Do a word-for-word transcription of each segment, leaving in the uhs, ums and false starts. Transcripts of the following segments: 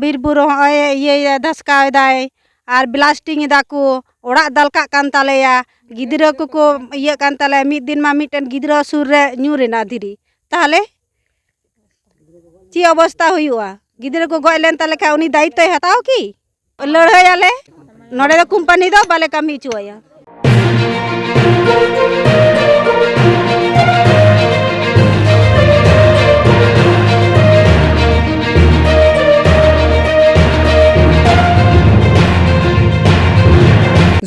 ᱵᱤᱨ ᱵᱩᱨᱩ ᱦᱚᱸᱜᱼᱚᱭ ᱤᱭᱟᱹᱭ ᱫᱷᱟᱥᱠᱟᱣ ᱮᱫᱟᱭ, ᱟᱨ blasting ᱮᱫᱟ ᱠᱚ, ᱚᱲᱟᱜ ᱫᱟᱞᱠᱟᱜ ᱠᱟᱱ ᱛᱟᱞᱮᱭᱟ, ᱜᱤᱫᱽᱨᱟᱹ ᱠᱚᱠᱚ ᱤᱭᱟᱹᱜ ᱠᱟᱱ ᱛᱟᱞᱮᱭᱟ᱾ ᱢᱤᱫ ᱫᱤᱱ ᱢᱟ ᱢᱤᱫᱴᱮᱱ ᱜᱤᱫᱽᱨᱟᱹ ᱥᱩᱨ ᱨᱮ ᱧᱩᱨ ᱮᱱᱟ ᱫᱷᱤᱨᱤ, ᱛᱟᱦᱚᱞᱮ ᱪᱮᱫ ᱚᱵᱚᱥᱛᱟ ᱦᱩᱭᱩᱜᱼᱟ? ᱜᱤᱫᱽᱨᱟᱹ ᱠᱚ ᱜᱚᱡ ᱞᱮᱱ ᱛᱟᱞᱮ ᱠᱷᱟᱱ ᱩᱱᱤ ᱫᱟᱭᱤᱛᱛᱚᱭ ᱦᱟᱛᱟᱣ ᱠᱤ? ᱞᱟᱹᱲᱦᱟᱹᱭᱟᱞᱮ, ᱱᱚᱰᱮ ᱫᱚ ᱠᱳᱢᱯᱟᱱᱤ ᱫᱚ ᱵᱟᱞᱮ ᱠᱟᱹᱢᱤ ᱦᱚᱪᱚᱣᱟᱭᱟ᱾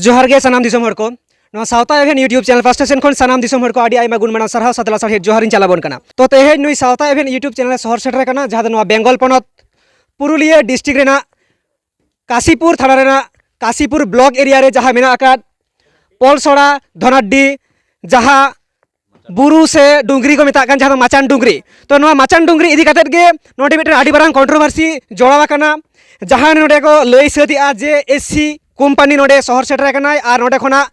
ᱡᱚᱦᱟᱨ ᱜᱮ ᱥᱟᱱᱟᱢ ᱫᱤᱥᱚᱢ ᱦᱚᱲ ᱠᱚ᱾ ᱱᱚᱣᱟ ᱥᱟᱶᱛᱟ ᱮᱵᱷᱮᱱ YouTube channel ᱯᱟᱥᱴᱟ ᱥᱮᱱ ᱠᱷᱚᱱ ᱥᱟᱱᱟᱢ ᱫᱤᱥᱚᱢ ᱦᱚᱲ ᱠᱚ ᱟᱹᱰᱤ ᱟᱭᱢᱟ ᱜᱩᱱ ᱢᱟᱱᱟᱣ ᱥᱟᱨᱦᱟᱣ, ᱥᱟᱛᱞᱟ ᱥᱟᱨᱦᱮᱫ ᱡᱚᱦᱟᱨᱤᱧ ᱪᱟᱞᱟᱵᱚᱱ ᱠᱟᱱᱟ᱾ ᱛᱚ, ᱛᱮᱦᱮᱧ ᱱᱩᱭ ᱥᱟᱶᱛᱟ ᱮᱵᱷᱮᱱ YouTube channel ᱮ ᱥᱚᱦᱚᱨ ᱥᱮᱴᱮᱨ ᱟᱠᱟᱱᱟ, ᱡᱟᱦᱟᱸ ᱫᱚ ᱱᱚᱣᱟ ᱵᱮᱝᱜᱚᱞ ᱯᱚᱱᱚᱛ ᱯᱩᱨᱩᱞᱤᱭᱟᱹ district ᱨᱮᱱᱟᱜ ᱠᱟᱥᱤᱯᱩᱨ ᱛᱷᱟᱱᱟ ᱨᱮᱱᱟᱜ ᱠᱟᱥᱤᱯᱩᱨ block area ᱨᱮ ᱡᱟᱦᱟᱸ ᱢᱮᱱᱟᱜ ᱟᱠᱟᱫ ᱯᱚᱞᱥᱚᱲᱟ ᱫᱷᱚᱱᱟᱰᱰᱤ, ᱡᱟᱦᱟᱸ ᱵᱩᱨᱩ ᱥᱮ ᱰᱩᱝᱨᱤ ᱠᱚ ᱢᱮᱛᱟᱜ ᱠᱟᱱ, ᱡᱟᱦᱟᱸ ᱫᱚ ᱢᱟᱪᱟᱱ ᱰᱩᱝᱨᱤ᱾ ᱛᱚ, ᱱᱚᱣᱟ ᱢᱟᱪᱟᱱ ᱰᱩᱝᱨᱤ ᱤᱫᱤ ᱠᱟᱛᱮᱫ ᱜᱮ ᱱᱚᱰᱮ ᱢᱤᱫᱴᱮᱱ ᱟᱹᱰᱤ ᱢᱟᱨᱟᱝ controversy ᱡᱚᱲᱟᱣ ᱟᱠᱟᱱᱟ᱾ ᱡᱟᱦᱟᱸ ᱱᱚᱰᱮ ᱠᱚ ᱞᱟᱹᱭ ᱥᱟᱹᱛ ᱮᱫᱼᱟ ᱡᱮ AC company ᱱᱚᱰᱮ ᱥᱚᱦᱚᱨ ᱥᱮᱴᱮᱨ ᱟᱠᱟᱱᱟᱭ ᱟᱨ ᱱᱚᱰᱮ ᱠᱷᱚᱱᱟᱜ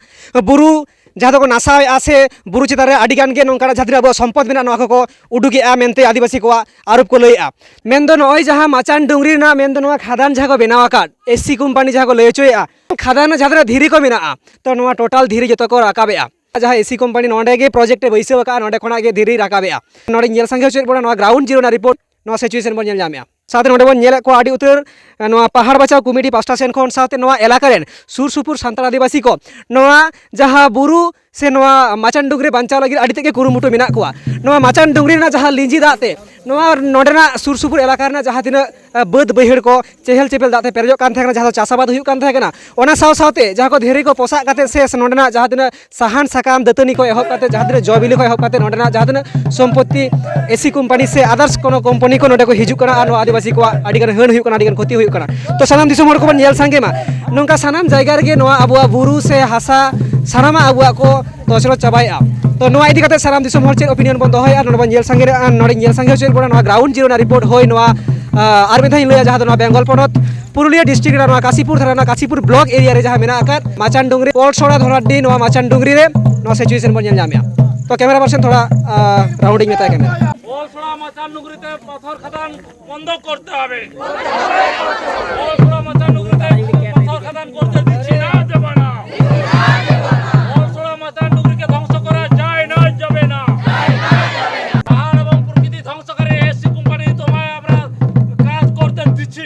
ᱵᱩᱨᱩ ᱡᱟᱦᱟᱸ ᱫᱚᱠᱚ ᱱᱟᱥᱟᱣᱮᱫᱼᱟ ᱥᱮ ᱵᱩᱨᱩ ᱪᱮᱛᱟᱱ ᱨᱮ ᱟᱹᱰᱤ ᱜᱟᱱ ᱜᱮ ᱱᱚᱝᱠᱟᱱᱟᱜ ᱡᱟᱦᱟᱸ ᱛᱤᱱᱟᱹᱜ ᱟᱵᱚᱣᱟᱜ ᱥᱚᱢᱯᱚᱫ ᱢᱮᱱᱟᱜᱼᱟ, ᱱᱚᱣᱟ ᱠᱚᱠᱚ ᱩᱰᱩᱠᱮᱫᱼᱟ ᱢᱮᱱᱛᱮ ᱟᱹᱫᱤᱵᱟᱹᱥᱤ ᱠᱚᱣᱟᱜ ᱟᱨᱳᱯ ᱠᱚ ᱞᱟᱹᱭᱮᱫᱼᱟ᱾ ᱢᱮᱱᱫᱚ ᱱᱚᱜᱼᱚᱭ ᱡᱟᱦᱟᱸ ᱢᱟᱪᱟᱱ ᱰᱩᱝᱨᱤ ᱨᱮᱱᱟᱜ, ᱢᱮᱱᱫᱚ ᱱᱚᱣᱟ ᱠᱷᱟᱫᱟᱱ ᱡᱟᱦᱟᱸ ᱠᱚ ᱵᱮᱱᱟᱣ ᱟᱠᱟᱫ, AC company ᱡᱟᱦᱟᱸ ᱠᱚ ᱞᱟᱹᱭ ᱦᱚᱪᱚᱭᱮᱫᱼᱟ, ᱠᱷᱟᱫᱟᱱ ᱨᱮᱱᱟᱜ ᱡᱟᱦᱟᱸ ᱛᱤᱱᱟᱹᱜ ᱫᱷᱤᱨᱤ ᱠᱚ ᱢᱮᱱᱟᱜᱼᱟ, ᱛᱚ, ᱱᱚᱣᱟ total ᱫᱷᱤᱨᱤ ᱡᱚᱛᱚ ᱠᱚ ᱨᱟᱠᱟᱵᱮᱜᱼᱟ᱾ ᱡᱟᱦᱟᱸ AC company ᱱᱚᱰᱮ ᱜᱮ project ᱮ ᱵᱟᱹᱭᱥᱟᱹᱣ ᱟᱠᱟᱫᱼᱟ, ᱱᱚᱰᱮ ᱠᱷᱚᱱᱟᱜ ᱜᱮ ᱫᱷᱤᱨᱤ ᱨᱟᱠᱟᱵᱮᱜᱼᱟ᱾ ᱱᱚᱰᱮᱧ ᱧᱮᱞ ᱥᱟᱸᱜᱮ ᱦᱚᱪᱚᱭᱮᱫ ᱵᱚᱱᱟ ᱱᱚᱣᱟ ground zero ᱨᱮᱱᱟᱜ report, ᱱᱚᱣᱟ situation ᱵᱚᱱ ᱧᱮᱞ ᱧᱟᱢᱮᱜᱼᱟ᱾ ᱥᱟᱶᱛᱮ ᱱᱚᱰᱮ ᱵᱚᱱ ᱧᱮᱞᱮᱫ ᱠᱚᱣᱟ ᱟᱹᱰᱤ ᱩᱛᱟᱹᱨ, ᱮ, ᱱᱚᱣᱟ ᱯᱟᱦᱟᱲ ᱵᱟᱪᱟᱣ committee ᱯᱟᱥᱴᱟ ᱥᱮᱱ ᱠᱷᱚᱱ, ᱥᱟᱶᱛᱮ ᱱᱚᱣᱟ ᱮᱞᱟᱠᱟ ᱨᱮᱱ ᱥᱩᱨ ᱥᱩᱯᱩᱨ ᱥᱟᱱᱛᱟᱲ ᱟᱹᱫᱤᱵᱟᱹᱥᱤ ᱠᱚ ᱱᱚᱣᱟ ᱡᱟᱦᱟᱸ ᱵᱩᱨᱩ ᱥᱮ ᱱᱚᱣᱟ ᱢᱟᱪᱟᱱ ᱰᱩᱝᱨᱤ ᱵᱟᱧᱪᱟᱣ ᱞᱟᱹᱜᱤᱫ ᱟᱹᱰᱤ ᱛᱮᱫ ᱜᱮ ᱠᱩᱨᱩᱢᱩᱴᱩ ᱢᱮᱱᱟᱜ ᱠᱚᱣᱟ᱾ ᱱᱚᱣᱟ ᱢᱟᱪᱟᱱ ᱰᱩᱝᱨᱤ ᱨᱮᱱᱟᱜ ᱡᱟᱦᱟᱸ ᱞᱤᱸᱡᱤ ᱫᱟᱜ ᱛᱮ ᱱᱚᱣᱟ ᱱᱚᱰᱮᱱᱟᱜ ᱥᱩᱨ ᱥᱩᱯᱩᱨ ᱮᱞᱟᱠᱟ ᱨᱮᱱᱟᱜ ᱡᱟᱦᱟᱸ ᱛᱤᱱᱟᱹᱜ, ᱮ, ᱵᱟᱹᱫᱽ ᱵᱟᱹᱭᱦᱟᱹᱲ ᱠᱚ ᱪᱮᱦᱮᱞ ᱪᱮᱯᱮᱞ ᱫᱟᱜ ᱛᱮ ᱯᱮᱨᱮᱡᱚᱜ ᱠᱟᱱ ᱛᱟᱦᱮᱸ ᱠᱟᱱᱟ, ᱡᱟᱦᱟᱸ ᱫᱚ ᱪᱟᱥ ᱟᱵᱟᱫ ᱦᱩᱭᱩᱜ ᱠᱟᱱ ᱛᱟᱦᱮᱸ ᱠᱟᱱᱟ, ᱚᱱᱟ ᱥᱟᱶ ᱥᱟᱶᱛᱮ ᱡᱟᱦᱟᱸ ᱠᱚ ᱫᱷᱤᱨᱤ ᱠᱚ ᱯᱚᱥᱟᱜ ᱠᱟᱛᱮ ᱥᱮ ᱱᱚᱰᱮᱱᱟᱜ ᱡᱟᱦᱟᱸ ᱛᱤᱱᱟᱹᱜ ᱥᱟᱦᱟᱱ ᱥᱟᱠᱟᱢ ᱫᱟᱹᱛᱟᱹᱱᱤ ᱠᱚ ᱮᱦᱚᱵ ᱠᱟᱛᱮ, ᱡᱟᱦᱟᱸ ᱛᱤᱱᱟᱹᱜ ᱡᱚ ᱵᱤᱞᱤ ᱠᱚ ᱮᱦᱚᱵ ᱠᱟᱛᱮ, ᱱᱚᱰᱮᱱᱟᱜ ᱡᱟᱦᱟᱸ ᱛᱤᱱᱟᱹᱜ ᱥᱚᱢᱯᱚᱛᱛᱤ, AC company ᱥᱮ others ᱠᱳᱱᱳ company ᱠᱚ ᱱᱚᱰᱮ ᱠᱚ ᱦᱤᱡᱩᱜ ᱠᱟᱱᱟ ᱟᱨ ᱱᱚᱣᱟ ᱟᱹᱫᱤᱵᱟᱹᱥᱤ ᱠᱚᱣᱟᱜ ᱟᱹᱰᱤ ᱜᱟᱱ ᱦᱟᱹᱱ ᱦᱩᱭᱩᱜ ᱠᱟᱱᱟ, ᱟᱹᱰᱤ ᱜᱟᱱ ᱦᱩᱭᱩᱜ ᱠᱟᱱᱟ᱾ ᱛᱚ, ᱥᱟᱱᱟᱢ ᱫᱤᱥᱚᱢ ᱦᱚᱲ ᱠᱚᱵᱚᱱ ᱧᱮᱞ ᱥᱟᱸᱜᱮ ᱢᱟ, ᱱᱚᱝᱠᱟ ᱥᱟᱱᱟᱢ ᱡᱟᱭᱜᱟ ᱨᱮᱜᱮ ᱱᱚᱣᱟ ᱟᱵᱚᱣᱟᱜ ᱵᱩᱨᱩ ᱥᱮ ᱦᱟᱥᱟ ᱥᱟᱱᱟᱢᱟᱜ ᱟᱵᱚᱣᱟᱜ ᱠᱚ ᱛᱚᱪᱨᱚᱡ ᱪᱟᱵᱟᱭᱮᱫᱼᱟ᱾ ᱛᱚ, ᱱᱚᱣᱟ ᱤᱫᱤ ᱠᱟᱛᱮ ᱥᱟᱱᱟᱢ ᱫᱤᱥᱚᱢ ᱦᱚᱲ ᱪᱮᱫ opinion ᱵᱚᱱ ᱫᱚᱦᱚᱭᱟ, ᱱᱚᱰᱮ ᱵᱚᱱ ᱧᱮᱞ ᱥᱟᱸᱜᱮ, ᱱᱚᱰᱮ ᱧᱮᱞ ᱥᱟᱸᱜᱮ ᱦᱚᱪᱚᱭᱮᱫ ᱵᱚᱱᱟ ᱱᱚᱣᱟ ground zero ᱨᱮᱱᱟᱜ report᱾ ᱦᱳᱭ, ᱱᱚᱣᱟ, ᱟᱨ ᱢᱤᱫ ᱫᱷᱟᱣ ᱤᱧ ᱞᱟᱹᱭᱟ, ᱡᱟᱦᱟᱸ ᱫᱚ ᱱᱚᱣᱟ ᱵᱮᱝᱜᱚᱞ ᱯᱚᱱᱚᱛ ᱯᱩᱨᱩᱞᱤᱭᱟᱹ district ᱨᱮᱱᱟᱜ ᱱᱚᱣᱟ ᱠᱟᱥᱤᱯᱩᱨ ᱛᱷᱟᱱᱟ ᱨᱮᱱᱟᱜ ᱠᱟᱥᱤᱯᱩᱨ block area ᱨᱮ ᱡᱟᱦᱟᱸ ᱢᱮᱱᱟᱜ ᱟᱠᱟᱫ ᱢᱟᱪᱟᱱ ᱰᱩᱝᱨᱤ, ᱯᱚᱞᱥᱚᱲᱟ ᱫᱷᱚᱱᱟᱰᱤ, ᱱᱚᱣᱟ ᱢᱟᱪᱟᱱ ᱰᱩᱝᱨᱤ ᱨᱮ ᱱᱚᱣᱟ situation ᱵᱚᱱ ᱧᱮᱞ ᱧᱟᱢᱮᱫᱼᱟ᱾ ᱛᱚ, camera person ᱛᱷᱚᱲᱟ, ᱟᱸ, round ᱤᱧ ᱢᱮᱛᱟᱭ ᱠᱟᱱᱟ᱾ পলসড়া মাচান ডুংরিতে পাথর খাদান বন্ধ করতে হবে।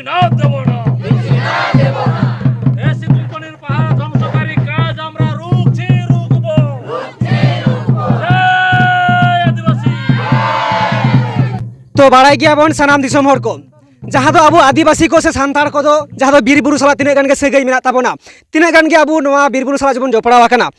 না দেব না। এসি কোম্পানির পাহাড় ধ্বংসকারী কাজ আমরা রুখছি, রুখবো। জয় আদিবাসী। ᱛᱚ ᱵᱟᱲᱟᱭ ᱜᱮᱭᱟᱵᱚᱱ ᱥᱟᱱᱟᱢ ᱫᱤᱥᱚᱢ ᱦᱚᱲ ᱠᱚ, ᱡᱟᱦᱟᱸ ᱫᱚ ᱟᱵᱚ ᱟᱹᱫᱤᱵᱟᱹᱥᱤ ᱠᱚ ᱥᱮ ᱥᱟᱱᱛᱟᱲ ᱠᱚᱫᱚ ᱡᱟᱦᱟᱸ ᱫᱚ ᱵᱤᱨ ᱵᱩᱨᱩ ᱥᱟᱞᱟᱜ ᱛᱤᱱᱟᱹᱜ ᱜᱟᱱ ᱜᱮ ᱥᱟᱹᱜᱟᱹᱭ ᱢᱮᱱᱟᱜ ᱛᱟᱵᱚᱱᱟ, ᱛᱤᱱᱟᱹᱜ ᱜᱟᱱ ᱜᱮ ᱟᱵᱚ ᱱᱚᱣᱟ ᱵᱤᱨ ᱵᱩᱨᱩ ᱥᱟᱞᱟᱜ ᱡᱮᱵᱚᱱ ᱡᱚᱯᱲᱟᱣ ᱟᱠᱟᱱᱟ᱾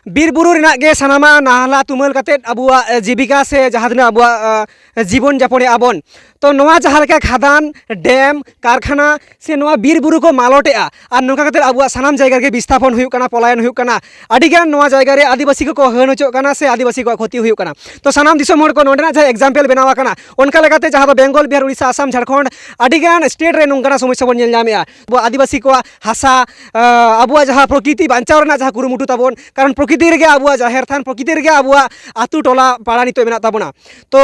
ᱵᱤᱨ ᱵᱩᱨᱩ ᱨᱮᱱᱟᱜ ᱜᱮ ᱥᱟᱱᱟᱢᱟᱜ ᱱᱟᱦᱞᱟ ᱛᱩᱢᱟᱹᱞ ᱠᱟᱛᱮᱫ ᱟᱵᱚᱣᱟᱜ, ᱮ, ᱡᱤᱵᱤᱠᱟ ᱥᱮ ᱡᱟᱦᱟᱸ ᱛᱤᱱᱟᱹᱜ ᱟᱵᱚᱣᱟᱜ, ᱮ, ᱡᱤᱵᱚᱱ ᱡᱟᱯᱚᱱᱮᱜᱼᱟ ᱵᱚᱱ᱾ ᱛᱚ ᱱᱚᱣᱟ ᱡᱟᱦᱟᱸ ᱞᱮᱠᱟ ᱠᱷᱟᱫᱟᱱ, ᱰᱮᱢ, ᱠᱟᱨᱠᱷᱟᱱᱟ ᱥᱮ ᱱᱚᱣᱟ ᱵᱤᱨ ᱵᱩᱨᱩ ᱠᱚ ᱢᱟᱞᱚᱴᱮᱜᱼᱟ ᱟᱨ ᱱᱚᱝᱠᱟ ᱠᱟᱛᱮᱫ ᱟᱵᱚᱣᱟᱜ ᱥᱟᱱᱟᱢ ᱡᱟᱭᱜᱟ ᱨᱮᱜᱮ ᱵᱤᱥᱛᱷᱟᱯᱚᱱ ᱦᱩᱭᱩᱜ ᱠᱟᱱᱟ, ᱯᱚᱞᱟᱭᱚᱱ ᱦᱩᱭᱩᱜ ᱠᱟᱱᱟ, ᱟᱹᱰᱤᱜᱟᱱ ᱱᱚᱣᱟ ᱡᱟᱭᱜᱟ ᱨᱮ ᱟᱹᱫᱤᱵᱟᱹᱥᱤ ᱠᱚᱠᱚ ᱦᱟᱹᱱ ᱦᱚᱪᱚᱜ ᱠᱟᱱᱟ ᱥᱮ ᱟᱹᱫᱤᱵᱟᱹᱥᱤ ᱠᱚᱣᱟᱜ ᱠᱷᱚᱛᱤ ᱦᱩᱭᱩᱜ ᱠᱟᱱᱟ᱾ ᱛᱚ ᱥᱟᱱᱟᱢ ᱫᱤᱥᱚᱢ ᱦᱚᱲ ᱠᱚ ᱱᱚᱸᱰᱮᱱᱟᱜ ᱡᱟᱦᱟᱸ example ᱵᱮᱱᱟᱣ ᱟᱠᱟᱱᱟ, ᱚᱱᱠᱟ ᱞᱮᱠᱟᱛᱮ ᱡᱟᱦᱟᱸ ᱫᱚ ᱵᱮᱝᱜᱚᱞ, ᱵᱤᱦᱟᱨ, ᱩᱲᱤᱥᱥᱟ, ᱟᱥᱟᱢ, ᱡᱷᱟᱲᱠᱷᱚᱸᱰ, ᱟᱹᱰᱤᱜᱟᱱ state ᱨᱮ ᱱᱚᱝᱠᱟᱱᱟᱜ ᱥᱚᱢᱚᱥᱥᱟ ᱵᱚᱱ ᱧᱮᱞ ᱧᱟᱢᱮᱜᱼᱟ᱾ ᱟᱵᱚ ᱟᱹᱫᱤᱵᱟᱹᱥᱤ ᱠᱚᱣᱟᱜ ᱦᱟᱥᱟ, ᱟᱵᱚᱣᱟᱜ ᱡᱟᱦᱟᱸ ᱯᱨᱚᱠᱨᱤᱛᱤ ᱵᱟᱧᱪᱟᱣ ᱨᱮᱱᱟᱜ ᱡᱟᱦᱟᱸ ᱠᱩᱨᱩᱢᱩᱴᱩ ᱛᱟᱵᱚᱱ, ᱠᱟᱨᱚᱱ ᱯᱨᱚᱠᱨᱤᱛᱤ ᱨᱮᱜᱮ ᱟᱵᱚᱣᱟᱜ ᱡᱟᱦᱮᱨ ᱛᱷᱟᱱ, ᱯᱨᱚᱠᱨᱤᱛᱤ ᱨᱮᱜᱮ ᱟᱵᱚᱣᱟᱜ ᱟᱹᱛᱩ ᱴᱚᱞᱟ ᱯᱟᱲᱟ ᱱᱤᱛᱚᱜ ᱢᱮᱱᱟᱜ ᱛᱟᱵᱚᱱᱟ᱾ ᱛᱚ